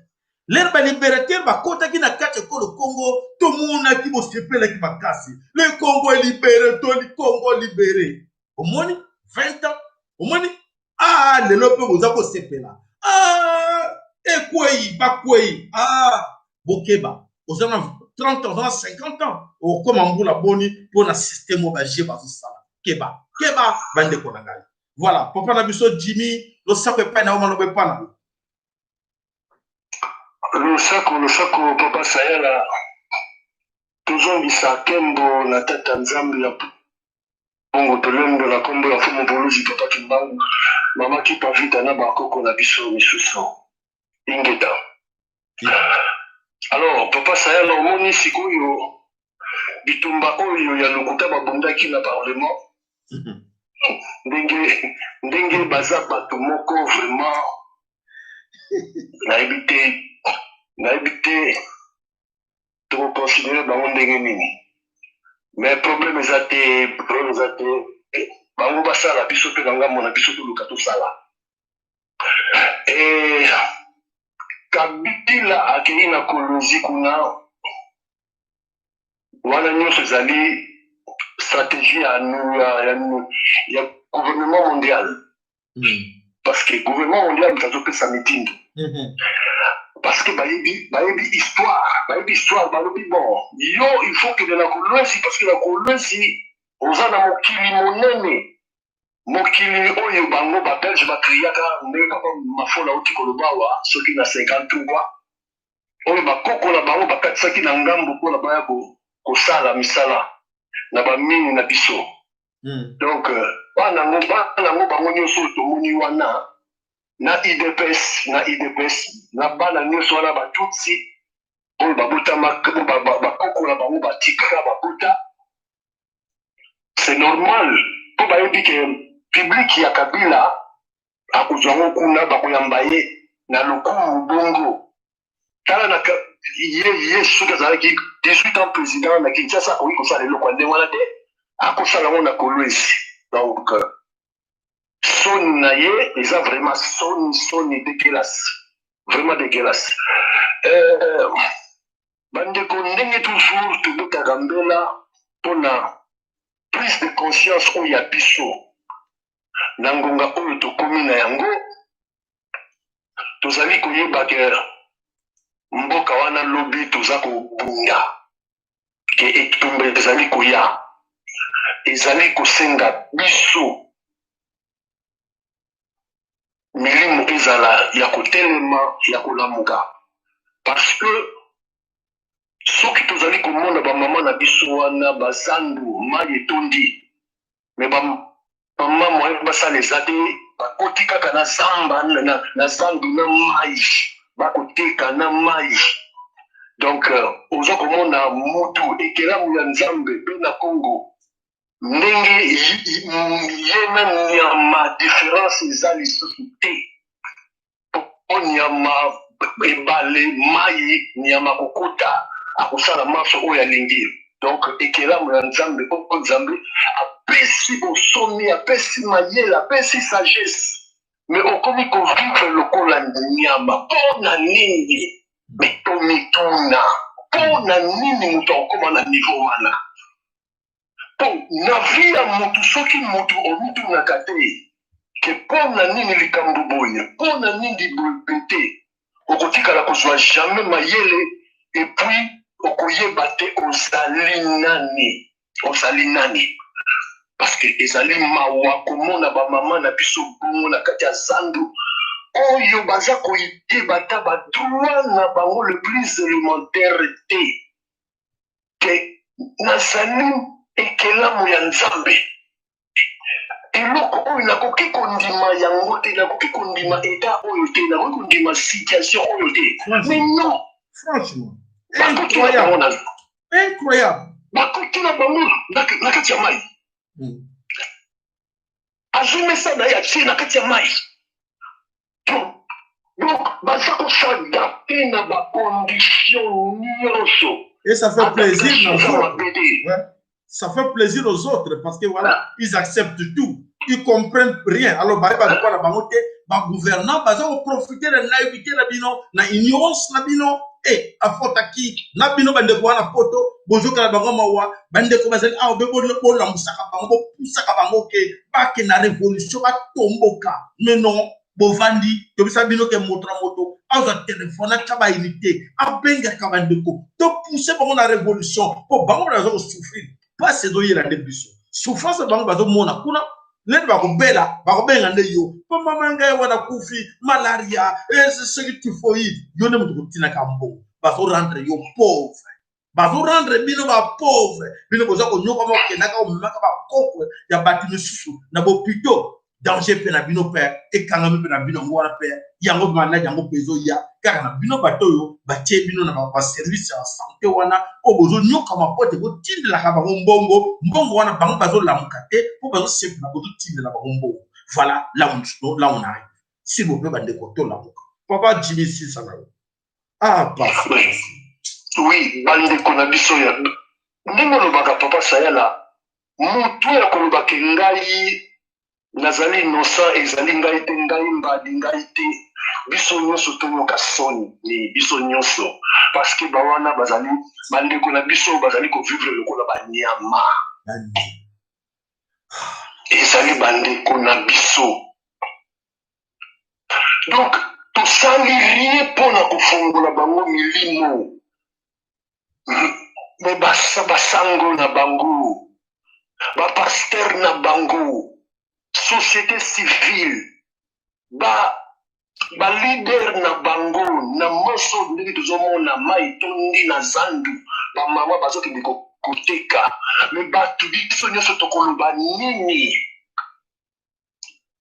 l'heure balibérateur bakɔtaki na kati ekolo Congo, tomonaki bosepelaki makasi: "Le Congo est libéré, to Congo libéré." Omoni 20 ans, omoni, ah, lelo mpe boza kosepela. Ah, ekwei, bakwei. Ah, bokeba, oza na 30 ans, oza na 50 ans, okóma mbula boni mpo na système oyo baje bazosala? Keba, keba, bandeko na ngai. Voilà, papa na biso Jimmy, losako epai na yo, maloba epai na yo. Losako, losako, papa Sayala. Tozongisa nkembo na tata Nzambe ya bongo, tolembo na nkombo ya Mfumu Boluzi, papa Kimbangu, mama Kipa Vita na bakoko na biso misusu. Ingeta. Alors papa Sayala, omoni sikoyo bitumba oyo ya lokuta babundaki na parlement, ndenge ndenge baza bato moko vraiment, nayebi te, nayebi te tokoconsidérer bango ndenge nini. Mais problème eza te, problème eza te. Bango basala, biso mpe na ngambo na biso toluka tosala. Kabila akei na Kolwezi kuna, wana nyonso ezali stratégie ya gouvernement mondial, parce que gouvernement mondial moto azopesa mitindo, parce que bayebi histoire, bayebi histoire. Balobi: "Bon, yo, il faut kende na Kolwezi, parce que na Kolwezi oza na mokili monene, mokili oyo bango babelge bakriaka." Ndenge papa Mafola auti koloba awa, soki na 53 oyo bakoko na bango bakatisaki na ngambo mpona baya kosala misala na bamini na biso. Donc bana yango bango nyonso oyo tomoni wana na UDPS, na UDPS, na bana nyonso wana batutsi oyo babotama, bakoko na bango batika babota, c'est normal, mpo bayebi ke public ya Kabila akozwa yango kuna, bakoyamba ye na lokumu. Bongo tala na ye, soki azalaki 18 ans président na Kinshasa, akoki kosala eloko ya ndenge wana te, akosala yango na Kolwezi. Donc soni na ye eza vraiment soni, soni, dégueulasse, vraiment dégueulasse. Bandeko, ndenge toujours tobetaka mbela mpona prise de conscience oyo ya biso na ngonga oyo tokomi na yango, tozali koyeba ke mboka wana lobi toza kobunda, ke etumba ezali koya, ezali kosenga biso milimo ezala ya kotelema, ya kolamuka, parce que soki tozali komona bamama na biso wana bazandu, mai etondi, me bamama moye basala eza te, bakoti kaka na zamba, na zandu, na mai, bakoteka na mai. Donc oza komona mutu ekelamu ya Nzambe mpe na Congo, ndenge ye na nyama différence eza lisusu te, po nyama, ebale, mai, nyama kokota, akosala maso oyo alingi. Donc ekelamu ya Nzambe oyo Nzambe apesi bosomi, apesi mayele, apesi sagesse, mais okomi kovivre lokola nyama. Mpo na nini? Me tomituna, mpo na nini moto akokóma na niveau wana? Po na vie ya mutu soki mutu omitunaka te ke po na nini likambo boye, po na nini boye te, okotikala kozua jamais mayele et puis okoyeba te ozali nani, ozali nani. Parce que ezali mawa komona ba mama na biso bongo na kati ya zandu oyo baza koyeba ata ba droit na bango le plus elementaire te. Ke nazali ekelamu ya Nzambe. Eloko oyo nakoki kondima yango te, nakoki kondima etat oyo te, nakoki kondima situation oyo te. Mais non. Franchement. Bakoti na bango na Incroyable. Bakoti na bango na kati ya mai. Azwi mesa na ye atie na kati ya mai. Donc, baza ko s'adapter na ba conditions nyonso. Et ça fait plaisir aux autres. Ouais. Ça fait plaisir aux autres parce que voilà, ils acceptent tout. Ils comprennent rien. Alors, bah, bah, bah, bah, ba gouvernant baza ko profiter na naïveté na bino, na ignorance na bino. Eh, afotaki na bino bandeko wana poto bozokala bango mawa bandeko bazali awa be bolamusaka bango bopusaka bango ke bake na révolution batomboka mais non bovandi tobisa bino ke moto na moto azwa telefone atya baunité abengaka bandeko topousse bango na révolution mpo bango baza kosouffrir mpasi ezoyela nde biso souffrance bango bazomona kuna nde bakobela bakobenga nde yo mpo mama ngai wana kufi malaria eh, soki typhoïde yo nde moto kotinaka mbongo bazorendre yo pauvre bazo rendre bino ba pauvre bino boza konyokama okendaka omemaka bakoko ya bato misusu na bopito danger mpe na bino mpe ekangami mpe na bino yango wana mpe yango maladi yango mpe ezoya kaka na bino bato oyo batie bino na baservice ya sante wana oyo bozonyokama mpo te botindelaka bango mbongo mbongo wana bango bazolamuka te mpo bazosepela bozotindela bango mbongo voilà là on, là on arrive s'il vous plaît bandeko tolamuka papa jimmy silisa na yo Ah, pasi, pasi. Oui, bandeko na biso ya ndenge olobaka papa Sayala, moto ya koloba ke ngai nazali innocent ezali ngai te, ngai mbadi ngai te. Biso nyonso toyoka soni, biso nyonso parce que bawana bazali bandeko na biso bazali kovivre lokola banyama. Ezali bandeko na biso. Donc tosali rien mpo na kofongola bango milimo, me basango na bango, bapaster na bango, société civile, ba balider na bango na moso ndenge tozomona mai etondi na zandu, bamama bazokende koteka, me bato biso nyonso tokoloba nini?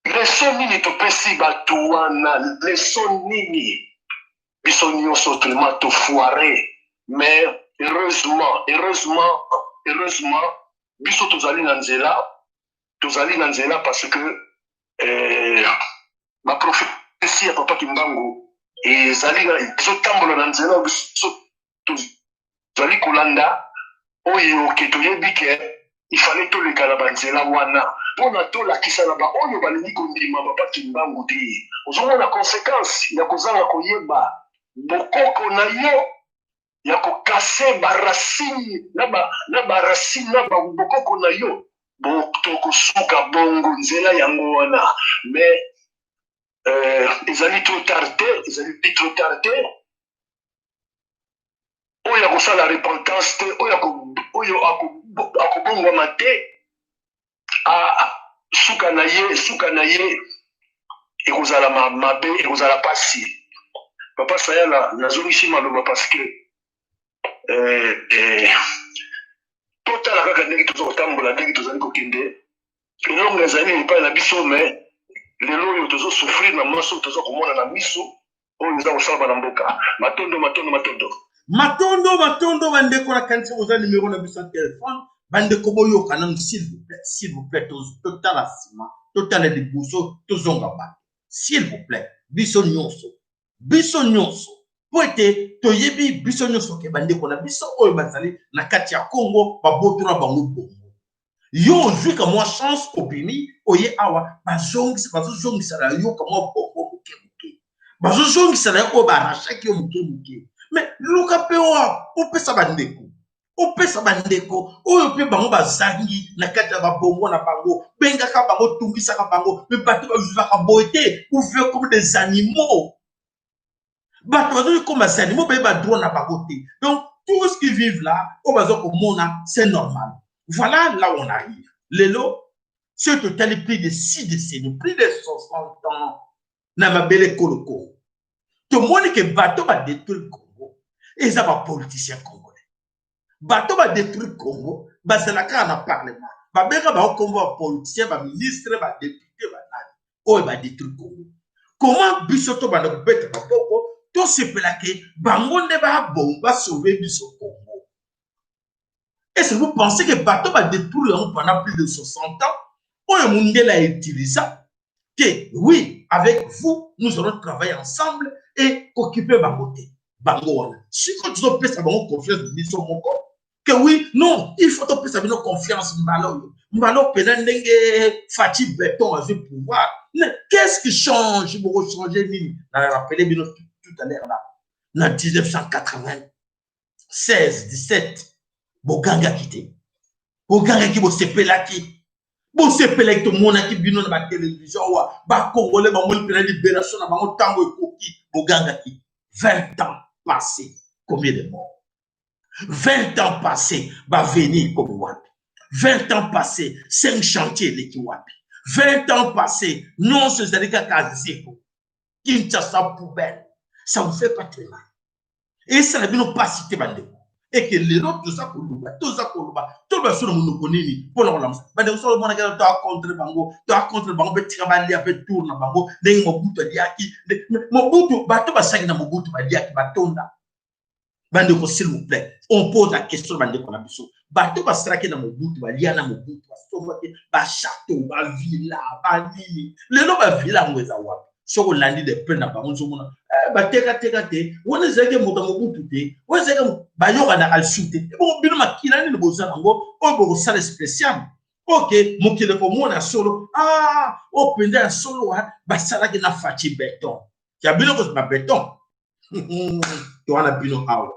Leçon nini topesi batu wana? Leçon nini? Biso nyonso tellement to foire mais heureusement, heureusement, heureusement biso tozali na nzela, tozali na nzela parce que eh, ba prophetie ya papa Kimbangu ezali na ezotambola na nzela biso tozali kolanda oyo ke toyebi ke il fallait toleka na banzela wana mpona tolakisa na baoyo balingi kondima papa Kimbangu te. Ozomona conséquence ya kozanga koyeba bokoko na yo, ya kokase baracine na ba, na baracine na bokoko na yo, tokosuka bongo nzela yango wana. Mais euh, ezali trop tard te, ezali trop tard te. Oyo akosala repentance te, oyo oyo akobongwama te, suka na ye, suka na ye ekozala mabe, ekozala pasi. Papa Sayala, nazongisi maloba parce que eh, eh, totala kaka ndenge toza kotambola, ndenge tozali kokende. Elonga ezali epai na biso, mais lelo oyo tozo souffrir na maso, toza komona na miso oyo eza kosalama na mboka. Matondo, matondo, matondo. Matondo, matondo bandeko, nakanisi boza numero na biso ya telefone. Bandeko boyoka nanu s'il vous plaît, s'il vous plaît, totala nsima, totala liboso, tozonga bato s'il vous plaît. Biso nyonso, biso nyonso, mpo ete toyebi biso nyonso ke bandeko na biso oyo bazali na kati ya Congo babotola bango bongo. Yo ozwi ka mwa chance, obimi oye awa, bazongisa, bazozongisa na yo ka mwa bongo moke moke, bazozongisa na yo oyo barachaki yo moke moke. Mais luka mpe oyo opesa bandeko. Opesa bandeko oyo mpe bango bazangi na kati ya babongo na bango, bengaka bango, tungisaka bango, me bato bavivaka boye te. Vous vivez comme des animaux. Bato bazali comme des animaux, bayeba droit na bango te. Donc tout ce qui vivent là, oyo baza komona, c'est normal. Voilà là où on arrive lelo. Soki totali plus de 6 décennies, plus de 60 ans na mabele ekolo Congo, tomoni ke bato badétruire Congo eza bapoliticien congolais. Bato badétruire Congo bazala kaka na parlement, babenga bango kombo bapoliticien, baministre, badéputé, banani oyo badétruire Congo. Comment biso tobanda kobeta maboko, tosepelake bango nde babongo basauve biso Congo? Est-ce que vous pensez que bato badétruire yango pendant plus de 60 ans, oyo mondele autiliza que oui, avec vous nous allons travailler ensemble et kokipe bango te, bango wana sikoyo tozopesa bango confiance biso moko que oui, non, il faut topesa bino confiance? Mbala oyo, mbala opena ndenge Fatshi Béton azwi pouvoir, mais qu'est-ce qui change? Bokochange nini? Na rappelé bino tout à l'heure là, na 1996 17, bogangaki te, bogangaki, bosepelaki, bosepelaki. Tomonaki bino na batelevizio awa, bacongolais bamoni mpena libération na bango ntango ekoki, bogangaki. 20 ans passé, combien de morts? 20 ans passé, bavenir komi wapi? 20 ans passé, 5 chantier eleki wapi? 20 ans passé, nyonso ezali kaka zéro. Kinshasa poubelle. Ça vous fait pas très mal? Esala bino mpasi te, bandeko? Eke lelo toza koloba, toza koloba, toloba so na monoko nini mpona kolamusa bandeko? So omonaki toa contre bango, toa contre bango mpe tika balia mpe tour na bango ndenge Mobutu aliaki. Mobutu, bato basangi na Mobutu baliaki, batonda. Bandeko, s'il vous plaît, on pose la question. Bandeko na biso, bato basalaki na Mobutu, balia na Mobutu, basombaki bachâteau, bavilla, banini. Lelo bavilla yango eza wapi? Soki olandi de près na bango, nzomona batekateka te. Wana ezalaki moto ya Mobutu te, wana ezalaki bayokanaka lisusu te. Ebongo bino, makila nini boza nango oyo bokosala spécial? Ok, mokili komona ya solo, ah, oyo mpenza ya solo basalaki na Fatshi Béton ya bino kozima béton. To wana bino awa,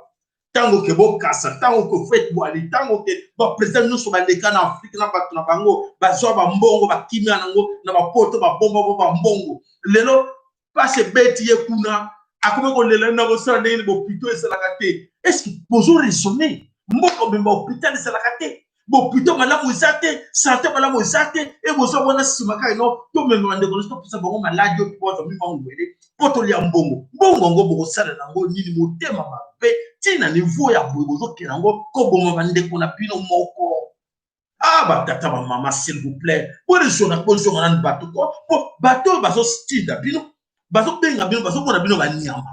ntango ke bokasa, ntango ke fete bwali, ntango ke baprésident nyonso baleka na Afrike na bato na bango bazwa bambongo, bakimia nango na bapoto, babomba bo bambongo. Lelo mpasi ebeti ye kuna, akomi kolela na kosala ndenge nini? Bopito esalaka te. Est-ce bozo raisonner? Mboka obemba, hôpital esalaka te, bopito malamu eza te, santé malamu eza te. E boza wana nsima kaka no tomema bandeko nyonso, topesa bango maladi oyo bazwa mima ngwele mpo tolia mbongo. Mbongo yango bokosala yango nini? Motema mabe ntina niveau ya boye, bozokende yango koboma bandeko na bino moko. Ah, batata, bamama, s'il vous plaît, boraisonna, bozonga nanu bato ko, po bato oyo bazotinda bino, bazobenga bino, bazomona bino banyama.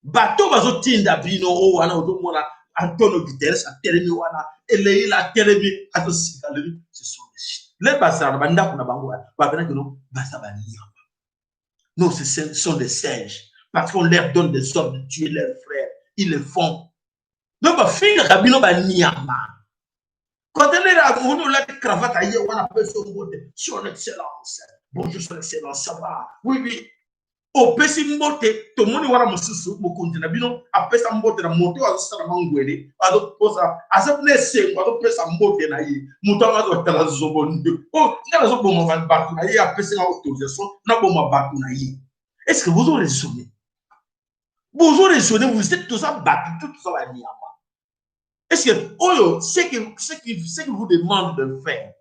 Bato bazotinda bino oyo wana, ozomona Antonio Guterres atelemi wana, Eleila atelemi, azosika lobi. Ce sont des le bazala na bandako na bango, babenaki no baza banyama. Non, ce sont des singes, parce qu'on leur donne des ordres de tuer leurs frères, ils le font. Donc bafingaka bino banyama. Conteneur amoni olati cravate, aye wana, apesi yo mbote: "Son excellence, bonjour, son excellence, ça va?" "Oui, oui." Opesi mbote. Tomoni wana mosusu, mokonzi na bino apesa mbote na moto oyo azosala mangwele, azoposa, aza na esengo, azopesa mbote na ye. Moto yango azotala zobo nde oyo nga nazoboma bato na ye, apesi nga autorisation naboma bato na ye. Est ce que bozo raisonner? Bozo raisonner? Vous êtes, toza bato to toza banyama? Est ce que oyo ce que vous demande de faire,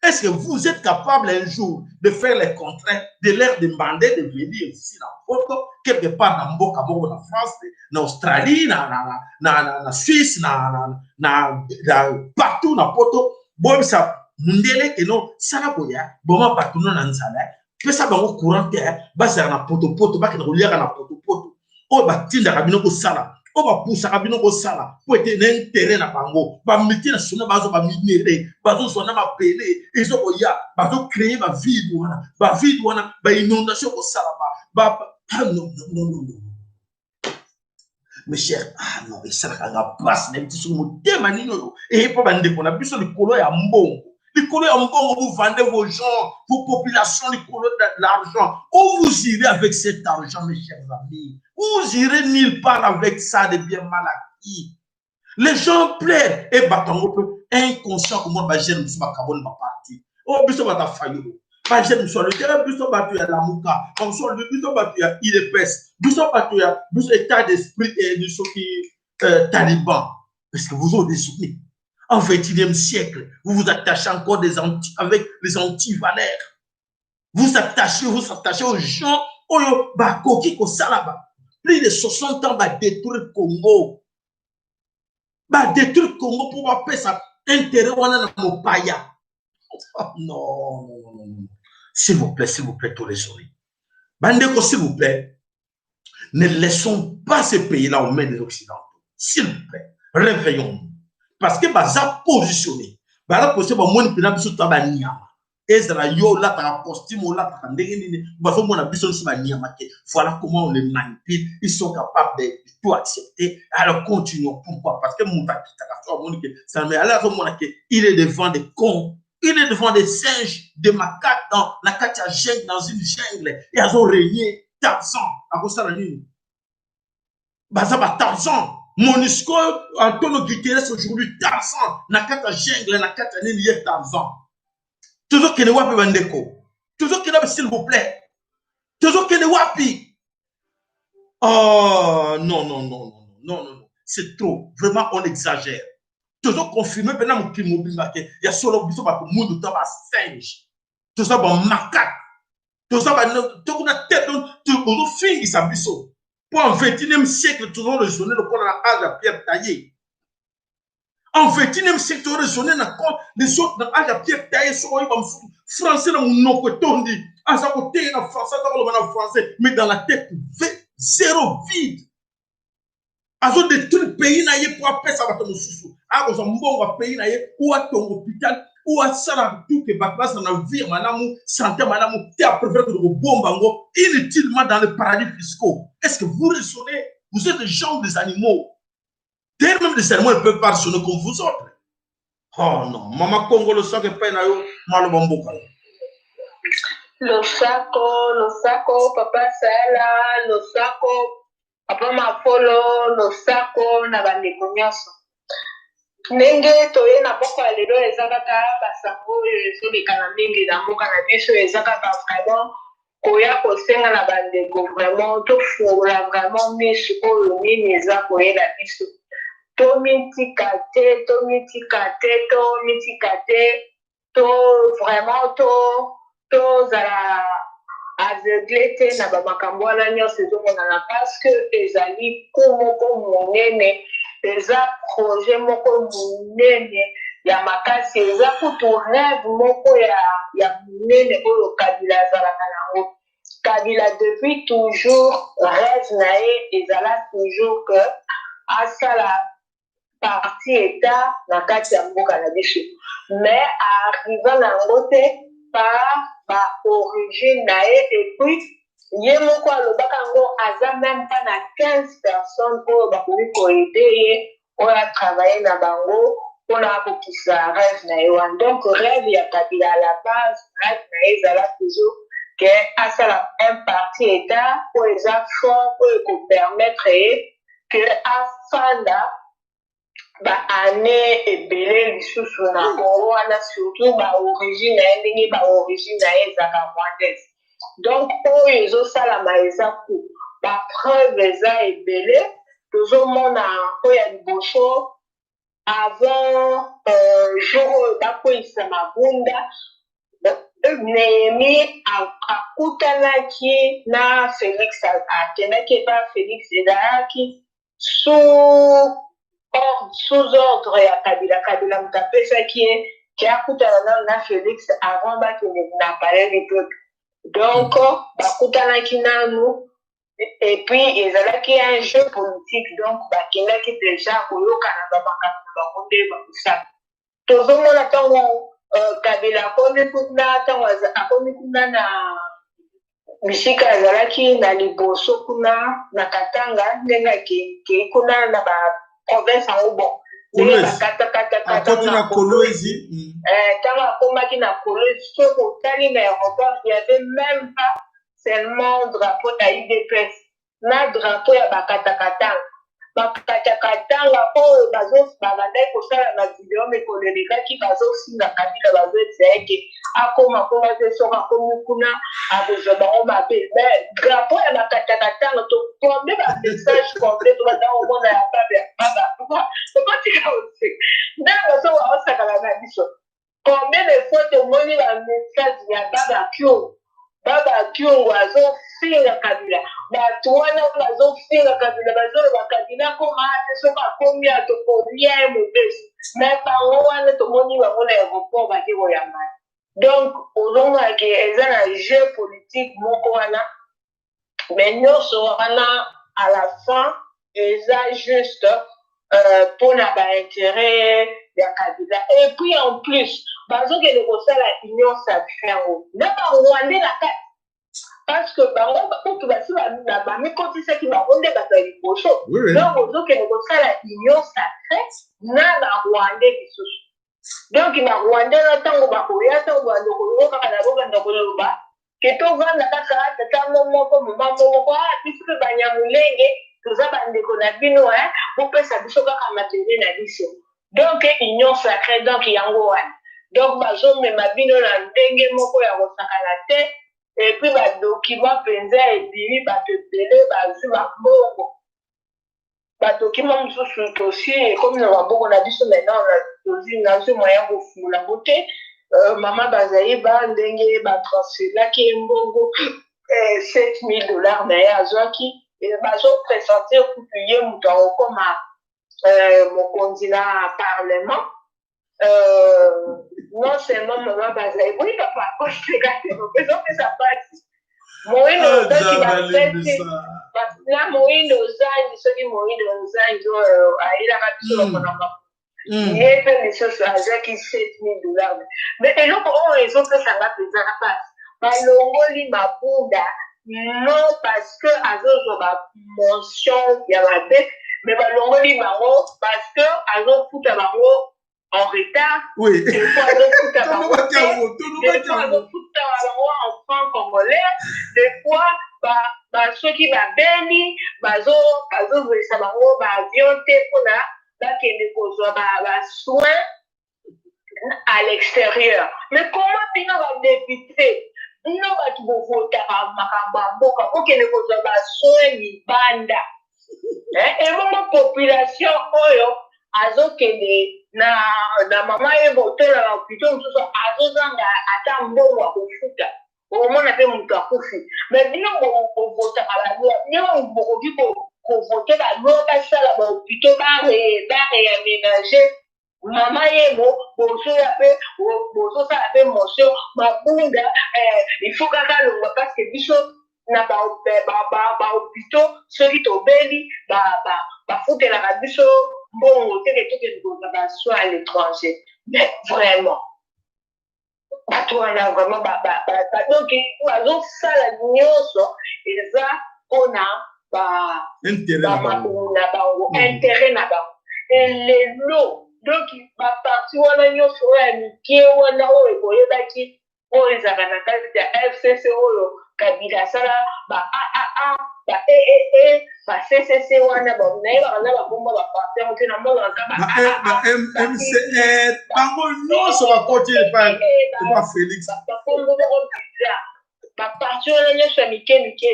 est-ce que vous êtes capable un jour de faire le contraire, de leur demander de venir ici na Poto, quelque part na mboka moko, na France, na Australie, na Suisse, na partout na Poto? Boyebisa mundele ke no sala boya, boma bato no na nzala, pesa bango courant te, bazala na potopoto, bakende koliaka na potopoto oyo batindaka bino kosala, oyo bapusaka bino kosala po ete na intérêt na bango. Bamultinationaux bazwa baminerais, bazozwa na mabele ezokoya, bazocréer bavide wana, bavide wana, bainondation kosalama. Ah, non, non, non, non, mes chers, ah non, esalaka nga mpasi. Nayebi te soki motema nini oyo eye mpo bandeko na biso likolo ya mbongo, likolo ya mbongo. Vous vendez vos gens, vos populations likolo de l'argent. Où vous irez avec cet argent, mes chers amis? Vous irez nulle part avec ça, de bien mal acquis. Les gens pleurent et bato yango mpe inconscient komona bajeune mosusu bakaboni baparti. Oyo oh, biso bato ya Fayulu, bajeune mosusu alobi eh, biso bato ya Lamuka, bamosusu alobi biso bato ya UDPS, biso bato ya biso état d'esprit eh, soki taliban. Parce que vous avez des en 21e siècle, vous vous attachez encore des anti, avec les anti-valeurs. Vous attachez aux gens oyo bakoki kosala ba plus de 60 ans, badétruire Congo, badétruire Congo mpo bapesa intérêt wana na mopaya. Oh, non, non, non, non. S'il vous plaît, s'il vous plaît, tous les souris bandeko, s'il vous plaît, ne laissons pas ce pays-là aux mains des Occidentaux. S'il vous plaît, réveillons-nous, parce que baza positionné, baza positionné, bamoni mpena biso to banyama. Ezala yo olataka costume, olataka ndenge nini, bazomona biso nyonso banyama te. Voilà comment on les manipule. Ils sont capables de tout accepter. Alors continuons. Pourquoi? Parce que moto akitaka so amoni ke ça, mais ale azomona ke il est devant des cons, il est devant des singes, des macaques, dans la kati ya jungle, dans une jungle, et azorégner. Tarzan akosala nini? Baza batarzan. MONUSCO, Antonio Guterres aujourd'hui, Tarzan na kati ya jungle, na kati ya nini, ye Tarzan. Tozokende wapi, bandeko? Tozokende wapi? S'il vous plaît, tozokende wapi? Oh non, non, non, non, non, non, non, c'est trop, vraiment, on exagère. Tozoconfirme mpena mokili mobimba ke ya solo, biso bato mundu to basinge, toza bamacaque, toza tokuna te. Ozofingisa biso mpo en 21e siècle tozo raisonne lokola na âge ya pierre taillée. En 21e siècle tozo raisonne na les autres na âge ya pierre taillée. Soki oyeba mosusu français na monoko etondi, aza koteya na français, aza koloba na français, mais dans la tête zéro, vide. Azodétruire pays na ye mpo apesa bato mosusu. Akozwa mbongo ya pays na ye ou atonga hôpital ou asala tout ke bato bazala na vie ya malamu, santé malamu te. Apréféré kode kobomba yango inutilement dans les paradis fiscaux. Est ce que vous raisonnez? Vous êtes des gens, des animaux. D'ailleurs, même des animaux ne peuvent pas raisonner comme vous autres. Oh non. Mama Kongo, losako epai na yo, maloba mboka. Losako, losako, papa Sala, losako, papa Mafolo, losako na bandeko nyonso. Ndenge toye na mboka ya lelo, eza kaka basango oyo ezolekana mingi na mboka na biso. Eza kaka vraiment koya kosenga na bandeko, vraiment tofungola vraiment miso oyo nini eza koyela biso. Tomitika te, tomitika te, tomitika te. To vraiment to tozala aveugle te na bamakambo wana nyonso ezomonana, parce que ezali ku moko monene, eza projet moko monene ya makasi, eza kutu rêve moko ya monene oyo Kabila azalaka nango. Kabila depuis toujours, rêve na ye ezala toujours que asala parti état na kati ya mboka na biso, mais arriva na yango te par baorigine na ye. Et puis ye moko alobaka yango, aza même pas na 15 personnes oyo bakoki koaider ye, oyo atravaille na bango mpona akokisa rêve na ye wana. Donc rêve ya Kabila à la base, rêve na ye ezala toujours ke asala un parti état oyo eza fort, oyo ekopermettre ye ke afanda baane ebele lisusu na Congo wana, surtout baorigine na ye, ndenge baorigine na ye ezalaka rwandaise. Donc oyo ezosalama eza ku bapreuve eza ebele. Tozomona oyo ya liboso, avant jour oyo bakweyisa Mabunda, Néhémie akutanaki na Félix, akendaki epa Félix. Ezalaki sous ordre ya Kabila. Kabila moto apesaki ye ke akutana nano na Félix avant bakende na Palais du Peuple. Donc bakutanaki nanu et puis ezalaki un jeu politique. Donc bakendaki déjà koyokana bamakambo na bango nde bakosala. Tozomona ntango Kabila akomi kuna, ntango akomi kuna na bisika azalaki na liboso kuna na Katanga, ndenge akei kuna na baprovince yango, bon, ndenge bakatakatakata na Kolwezi. Ntango akomaki na Kolwezi, soki otali na aéroport, il y avait même pas seulement drapeau ya UDPS na drapeau ya bakatakatanga. Bakatakatanga oyo babandaki kosala na video mikolo elekaki, bazofinga Kabila, bazoyebisa eke akoma kuna te, soki akomi kuna akozwa bango mabe. Mais drapeau ya bakatakatanga, tokombe bamessage complet, tobanda komona ya babe baba tokotika oseka ndenge baso baosakana na biso. Combien de fois tomoni bamessage ya baba Kyungu? Baba Kyungu azofinga Kabila, bato wana bazofinga Kabila, bazoloba Kabila akoma te, soki akomi atokolia ye mobesu. Mais bango wana tomoni bango na aéroport bake koyambana. Donc ozomona ke eza na jeu politique moko wana, mais nyonso wana à la fin eza juste mpona baintérêt ya Kabila. Et puis en plus bazokende kosala union sacrée yango na Barwandais na kati, parce que bango kutu basi bamikotisaki, bango nde bato ya liboso. Donc ozokende kosala union sacrée na Barwandais lisusu. Donc Barwandais na ntango bakoya, ntango bando koyo kaka na bobanda koloba ke tovanda kaka tata moko, mama moko, biso mpe Banyamulenge toza bandeko na bino, bopesa biso kaka mabele na biso. Donc union sacrée, donc yango wana, donc bazomema bino na ndenge moko ya kosakana te. Et puis badocument mpenza ebimi, bato ebele bazwi bambongo. Badocument mosusu tosi ekomi na maboko na biso. Maintenant tozwi, nazwi moyen kofungola yango te. Mama bazali ba ndenge batransferaki ye mbongo 7000 $ na ye azwaki, bazopresente kutu ye moto akokoma mokonzi na parlement. Non seulement mama bazali, oui papa, koseka te, ezopesa mpasi. Moyindo soki bapesi na Moyindo Ozangi, soki Moyindo Ozangi oyo ayelaka biso bakona, ye mpe lisusu azwaki 7000 $. Mais eloko oyo ezopesanga mpenza mpasi, balongoli Mabunda non parce que azozwa bamotion ya mabe, mais balongoli bango parce que azofuta bango en retard. Des fois azofuta bango te, des fois azofuta bango en franc congolais, des fois soki babeli bazozwisa bango baavion te mpona bakende kozwa basoin à l'extérieur. Mais comment bino badéputé, bino bato bovotaka makambo ya mboka, bokende kozwa basoin libanda? Ebongo population oyo azokende na mama ye botola na hôpital mosusu, azozanga ata mbongo ya kofuta, okomona mpe moto akufi. Mais bino bovotaka baloi, bino bokoki kovote baloi basala bahôpitaux, baréaménage mama yemo, bozoya mpe bozosala mpe motion Mabunda il faut kaka longwa, parce que biso na bahôpitaux soki tobeli bafutelaka biso mbongo teke tokende kozwa basoin à l'étranger. Mais vraiment bato wana vraiment, donc bazosala nyonso eza mpona bamabumu na bango, intérêt na bango. Elelo donc baparti wana nyonso oyo ya mike wana oyo ekoyebaki, oyo ezalaka na kati ya FCC oyo Kabila asala, ba AAA, ba EEE, ba CCC wana, nayebaka na bakombo baparti yango te, namonaka. Ba MCR, bango nyonso bakoti epa Félix. Bakombo moko bizarre, baparti wana nyonso ya mike mike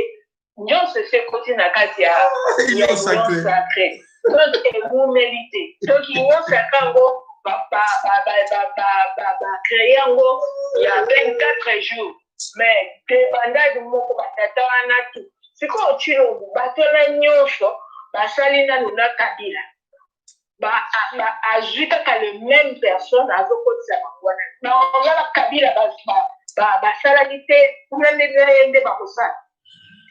nyonso esi ekoti na kati ya Union sacrée. Donc ewumeli te. Donc union sacrée yango bacréer yango ya 24 jours, mais débandade moko batata wana tu. Sikoyo Tshilombo, bato wana nyonso basali nanu na Kabila, azwi kaka le même personne, azokotisa bango wana. Bango na Kabila basalaki te kuna, nde ye nde bakosala.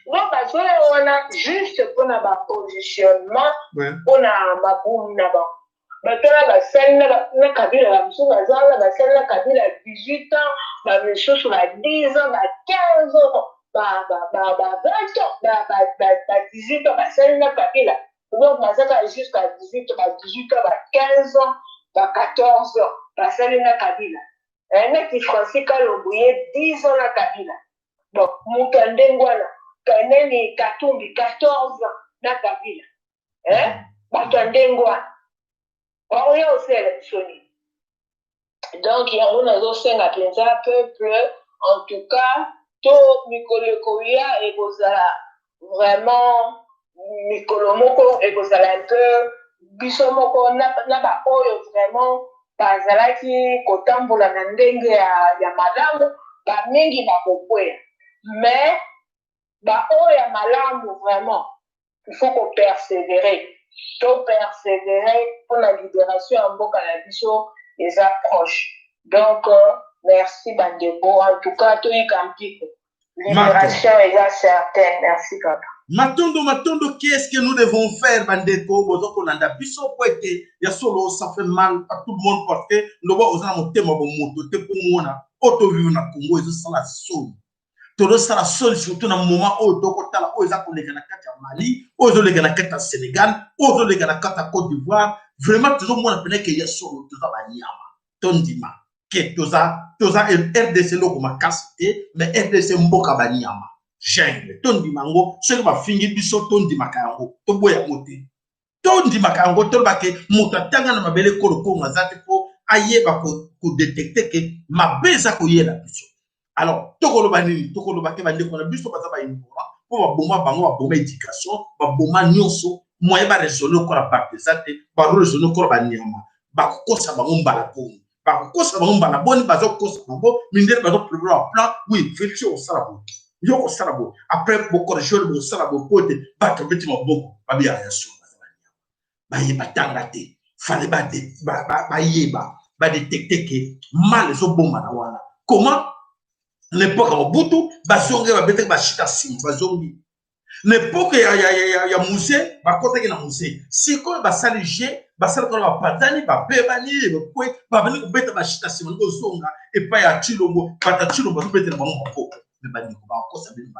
Donc bazoya wana juste mpona bapositionnement, mpona mabumu na bango. Bato wana basali na Kabila, bamosusu baza wana basali na Kabila 18 ans, bamisusu ba 10 ans, ba 15 ans, ba 20 ans, ba 18 ans basali na Kabila. Donc bazaka jusqu'à 18, ba 18 ans, ba 15 ans, ba 14 ans basali na Kabila. Neti Francis Kalombo, ye 10 ans na Kabila. Donc moto ya ndenge wana, nani, Katumbi 14 ans na Kabila. Bato ya ndenge wana bakoya kosalela biso nini? Donc yango nazosenga mpenza peuple, en tout cas to mikolo ekoya ekozala vraiment mikolo moko ekozala un peu biso moko na, na baoyo vraiment bazalaki kotambola na ndenge ya, ya malamu, bamingi bakokweya, mais baoyo ya malamu vraiment il faut ko perseverer, to perseverer mpona libération ya mboka na biso eza proche. Donc merci bandeko, en tout cas toyika mpiko, libération eza certaine. Merci papa. Matondo, matondo. Qu'est-ce que nous devons faire, bandeko boza kolanda biso? Po ete ya solo, ça fait mal à tout le monde, parce que loba oza na motema bomoto te mpo mona oyo tovivre na Congo. Ezosala soni, tozosala soni, surtout na moment oyo tokotala oyo eza koleka na kati ya Mali, oyo ezoleka na kati ya Sénégal, oyo ezoleka na kati ya Côte d'Ivoire. Vraiment tozomona pene ke ya solo toza banyama. Tondima ke toza RDC eloko makasi te, mais RDC mboka banyama, jungle. Tondima yango. Soki bafingi biso, tondimaka yango, toboya yango te, tondimaka yango. Toloba ke moto atanga na mabele ekolo Kongo aza te mpo ayeba kodétecter ke mabe eza koyela biso. Alors tokoloba nini? Tokoloba ke bandeko na biso baza baignorant, mpo baboma bango, baboma éducation, baboma nyonso. Moyen baraisonner okola bato eza te, bazoraisonner okola banyama. Bakokosa bango mbala boni? Bakokosa bango mbala boni? Bazokosa bango, mindele bazoprévoir baplan. Oui, Félix okosala boye, yo kosala boye, après bocorriger, bokosala boye, po ete bato babeti maboko, babiyaka ya solo. Baza banyama, bayeba tanga te. Fale bayeba badétecter ke mal ezobombana wana. Comment na époque ya Mobutu bazongi, babetaki bashita, nsima bazongi na époque ya Mzee, bakotaki na Mzee. Sikoyo basali jeu, basali kona, bapatani, babebani, ekwe, babandi kobeta bashita, nsima kozonga epai ya Tshilombo. Bato ya Tshilombo bazobetela bango maboko. Me bandeko, bakokosa bino.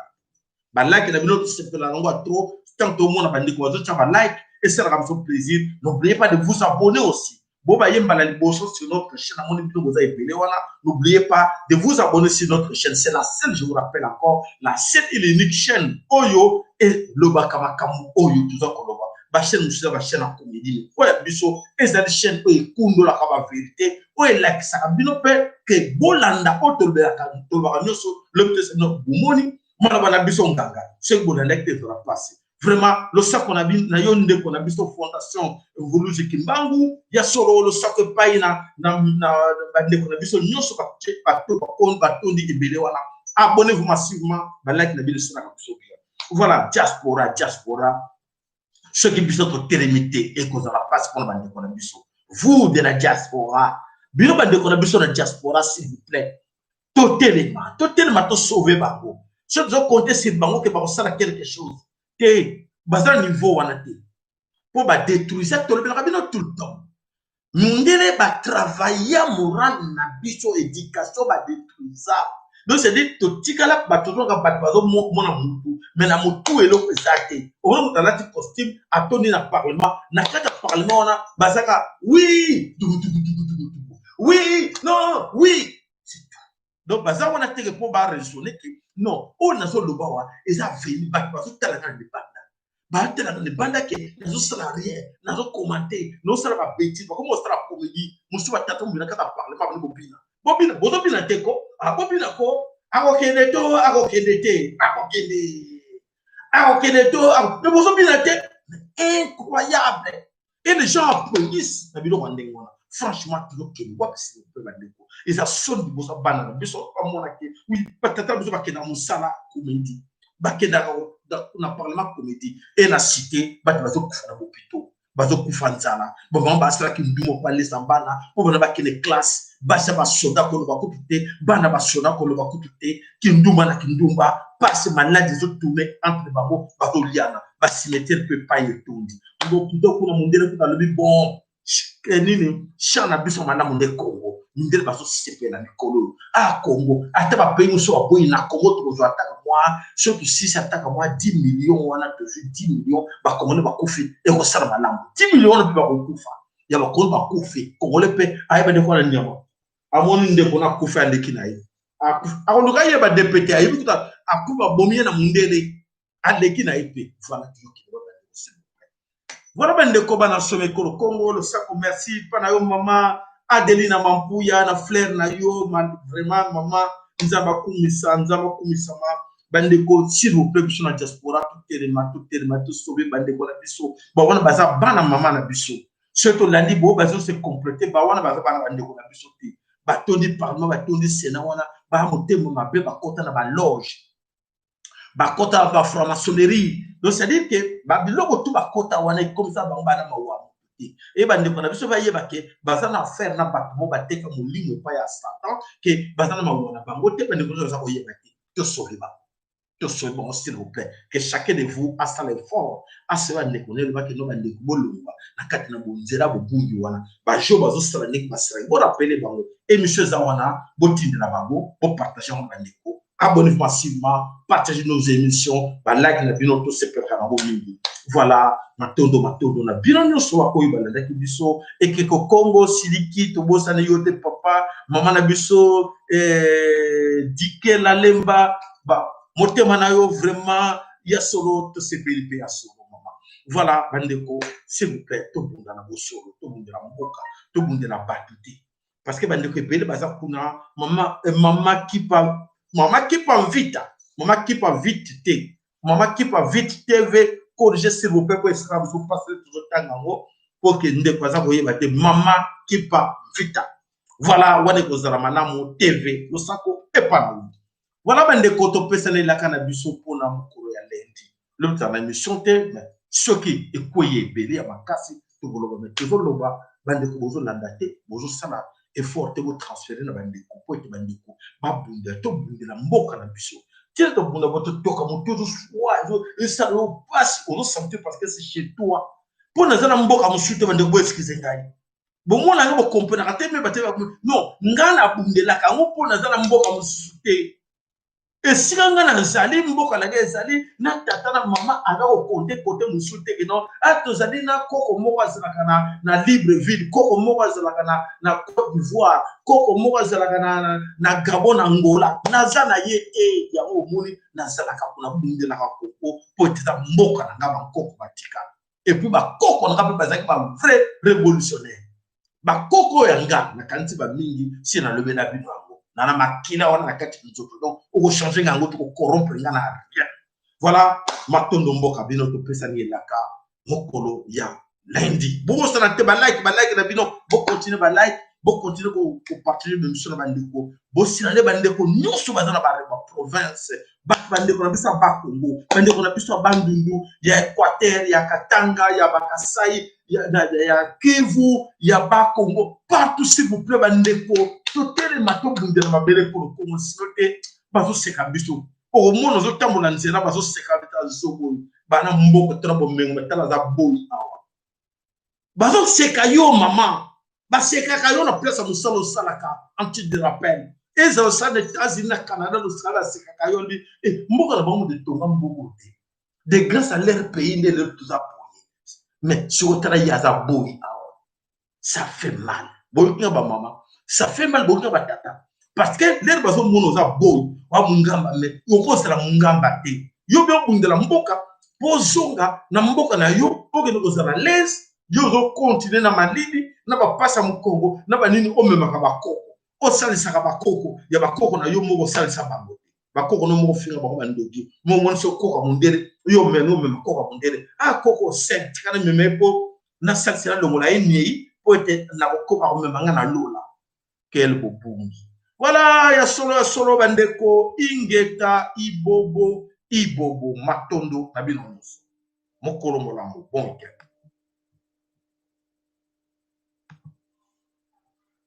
Balike na bino, tosepela yango ya trop. Tant tomona bandeko bazotia balike, esalaka biso plaisir. N'oubliez pas de vous abonner aussi. Bo bayembala liboso sur notre chaîne, namoni bino boza ebele wana. N'oubliez pas de vous abonner sur notre chaîne. C'est la seule, je vous rappelle encore, la seule et l'unique chaîne oyo elobaka makambo oyo toza koloba. Bachaîne mosusu eza bachaîne ya comédie. Oyo ya biso ezali chaîne oyo ekundolaka bavérité, oyo elakisaka bino mpe ke bolanda oyo tolobelaka, tolobaka nyonso. Lobi te bomoni maloba na biso nganga. Soki bolandaki te, ezala mpasi vraiment. Losako na, na yo ndeko na biso Fondation Mvuluzi Kimbangu ya solo. Losako epai na bandeko na biso nyonso bato batondi ebele wana. Abonnez-vous massivement, balike na bino esalaka biso bien. Voilà, diaspora, diaspora, soki biso totelemi te, ekozala mpasi mpona bandeko na biso. Vous de la diaspora, bino bandeko na biso na diaspora, s'il vous plaît, totelema, totelema, tosauve bango. Soki tozocompter sur bango ke bakosala quelque chose te, baza na niveau wana te, mpo badétruisa. Tolobelaka bino tout le temps, mindele batravailla morale na biso, éducation badétruisa. Donc c'est-à-dire totikala bato tozonga, bato bazomona motu, mais na motu eloko eza te. Omona moto alati costume, atondi na parlement. Na kati ya parlement wana bazaka oui, tukutukutukutuku, oui, non, oui. Donc baza wana teke mpo baraisonner ke non, oyo nazoloba wa eza veni. Bato bazotalaka na libanda, batalaka na libanda ke nazosala rien, nazocommenter, nazosala babêtises. Bakomi kosala comédie mosusu. Batata mobina kaka parlement, bani bobina, bobina, bozobina te ko bobina ko. Akokende to akokende te? Akokende, akokende to, mais bozobina te. Incroyable! Et les gens applaudissent na biloko ya ndenge wana. Franchement, tozokende wapi, s'il vous plaît, bandeko? Eza soni liboso bana na biso bamona ke oui, batata biso bakendaka mosala comédie, bakendaka na parlement comédie, e na cité bato bazokufa na bopito, bazokufa nzala. Bamama basalaki ndumo palesa bana mpo bana bakende classe. Basi ya basoda koloba kutu te, bana basoda koloba kutu te. Kindumba na kindumba, pasi, maladi ezotourner entre bango, bazoliana. Bacimetière mpe epai etondi bopito kuna. Mondele kuna alobi bon nini, champ na biso malamu nde Congo. Mindele bazosepela mikolo oyo. A Congo, ata bapays mosusu baboyi, na Congo tokozwa ataka mwa, soki tosisi ataka mwa 10 million wana, tozwi 10 million bakongole bakufi, ekosala malamu. 10 million wana mpe bakokufa ya bakongole bakufi. Congolais mpe ayeba ndeko wana nyama, amoni ndeko na akufi, aleki na ye, akoluka yeba depete, ayebi kuta akufi, babomi ye na mondele, aleki na ye mpe. Voilà, tozokende. Voilà bandeko bana solo ekolo Congo, losako merci pa na yo mama Adelina Mampuya na flair na yo ma, vraiment mama Nzambe akumisa, Nzambe akumisama. Bandeko s'il vous plaît biso na diaspora totelema, totelema tosobe bandeko na biso. Ba wana baza bana mama na biso. Soki tolandi bo bazo se comploter ba wana baza bana bandeko na biso te. Batondi parlement, batondi sénat wana, ba motema mabe bakota na ba loge. Bakota ba franc-maçonnerie. Donc c'est à dire que ba biloko tout bakota wana ekomisa bango bana mawa te. E bandeko na biso bayeba ke baza na affaire na bato mo bateka molimo epai ya Satan, ke baza na mawa na bango te. Bandeko nyonso baza koyeba te. Tosauve bango, tosauve bango s'il vous plaît. Que chacun de vous asala effort, asala bandeko na elobaki no bandeko bolongwa na kati na bonzela bobungi wana. Bajo bazosala ndenge basalaki, borapele bango émission eza wana, botindela bango, bopartage yango bandeko. Abonnez-vous massivement, partagez nos émissions, ba like na bino tosepelaka nango mingi. Voilà, matondo matondo na bino nyonso oyo balandaki biso. Ekeko Kongo siliki tobosani yo te papa, mama na biso Dikela Lemba, ba motema na yo vraiment ya solo tosepeli mpe ya solo mama. Voilà bandeko, s'il vous plaît, tobunda na bosolo, tobundela mboka, tobundela bato te. Parce que bandeko ebele baza kuna mama, mama kipa, mama kipa vita, mama kipa vite te, mama kipa vite TV, corrigez s'il vous plaît po esala biso mpasi tozotanga yango po ke ndeko aza koyeba te, mama kipa vita. Voilà, wana ekozala malamu TV losako epa na yo. Voilà bandeko, topesana elaka na biso mpona mokolo ya lundi. Lobi tozala na émission te, mais soki ekweyi ebele ya makasi tokoloba, mais tozoloba bandeko bozolanda te, bozosala effort te, botransfere na bandeko po ete bandeko babundela, tobundela mboka na biso. Tina tobunda bo totoka motu ozoswa esala yo mpasi, ozosentir parce que c'est chez toi. Mpo naza na mboka mosusu te, bandeko bo excuse ngai, bomona yango bokomprenaka te, me bate non, ngai nabundelaka yango mpo naza na mboka mosusu te. Esika ngai nazali, mboka na ngai ezali na tata na mama, aza kokonte kote mosusu te. Keno a tozali na koko moko azalaka na Libreville, koko moko azalaka na Côte d'Ivoire, koko moko azalaka na Gabon, na Angola, naza na ye te. Yango omoni nazalaka nabundelaka koko po ete eza mboka na ngai, bankoko batika. Et puis bakoko na ngai mpe bazalaki ba vrai révolutionnaire. Bakoko ya nga nakanisi bamingi si nalobi na bino yango na makila wana na kati nzoto, donc okochange nga yango, tokocorrompre nga na rien. Voilà, matondo mboka bino, topesani elaka mokolo ya lundi. Bokosana te, balike balike na bino, bokontinue balike, bokontinue kopartage bémission na bandeko, bosila nde bandeko nyonso baza na baprovince, bato bandeko na biso ya Bakongo, bandeko na biso ya Bandundu, ya Équateur, ya Katanga, ya Bakasai, ya Kivu, ya Bakongo, partout s'il vous plaît bandeko, totelema tobundela mabele ekolo Kongo, sino te bazoseka biso. Okomona ozotambola nzela, bazoseka bita zobo oyo bana mboka tona bomengo batala aza boyi awa, bazoseka yo mama, basekaka yo na place ya mosala osalaka anti de rappel, ezala osala na États-Unis, na Canada, na Australie, basekaka yo ndi mboka na bango moto etonga mbongo te, de grâce à leur pays nde lelo toza boye. Mais soki otala ye aza boyi awa, ça fait mal. Boyoki nga bamama, ça fait mal. Boyoki nga batata, parce que lere bazomona oza boyi wa mongamba, mais okozala mongamba te. Yo mpe obundela mboka mpo ozonga na mboka na yo, okende kozala lese. Yo ozokontinue na malili na bapasi ya mokongo na banini, omemaka bakoko, osalisaka bakoko ya bakoko na yo moko, osalisa bango te. Bakoko no moko finga bango bandoki, momoni so koko ya mondele, yo omemi omema koko ya mondele, ah koko saint, tika na mema ye mpo nasalisa, nalongola ye niei mpo ete nakokoma komema nga na lola. Quel bobungi! Voilà, ya solo ya solo bandeko, ingeta ibobo ibobo, matondo na bino nyonso, mokolo molamu, bon weekend.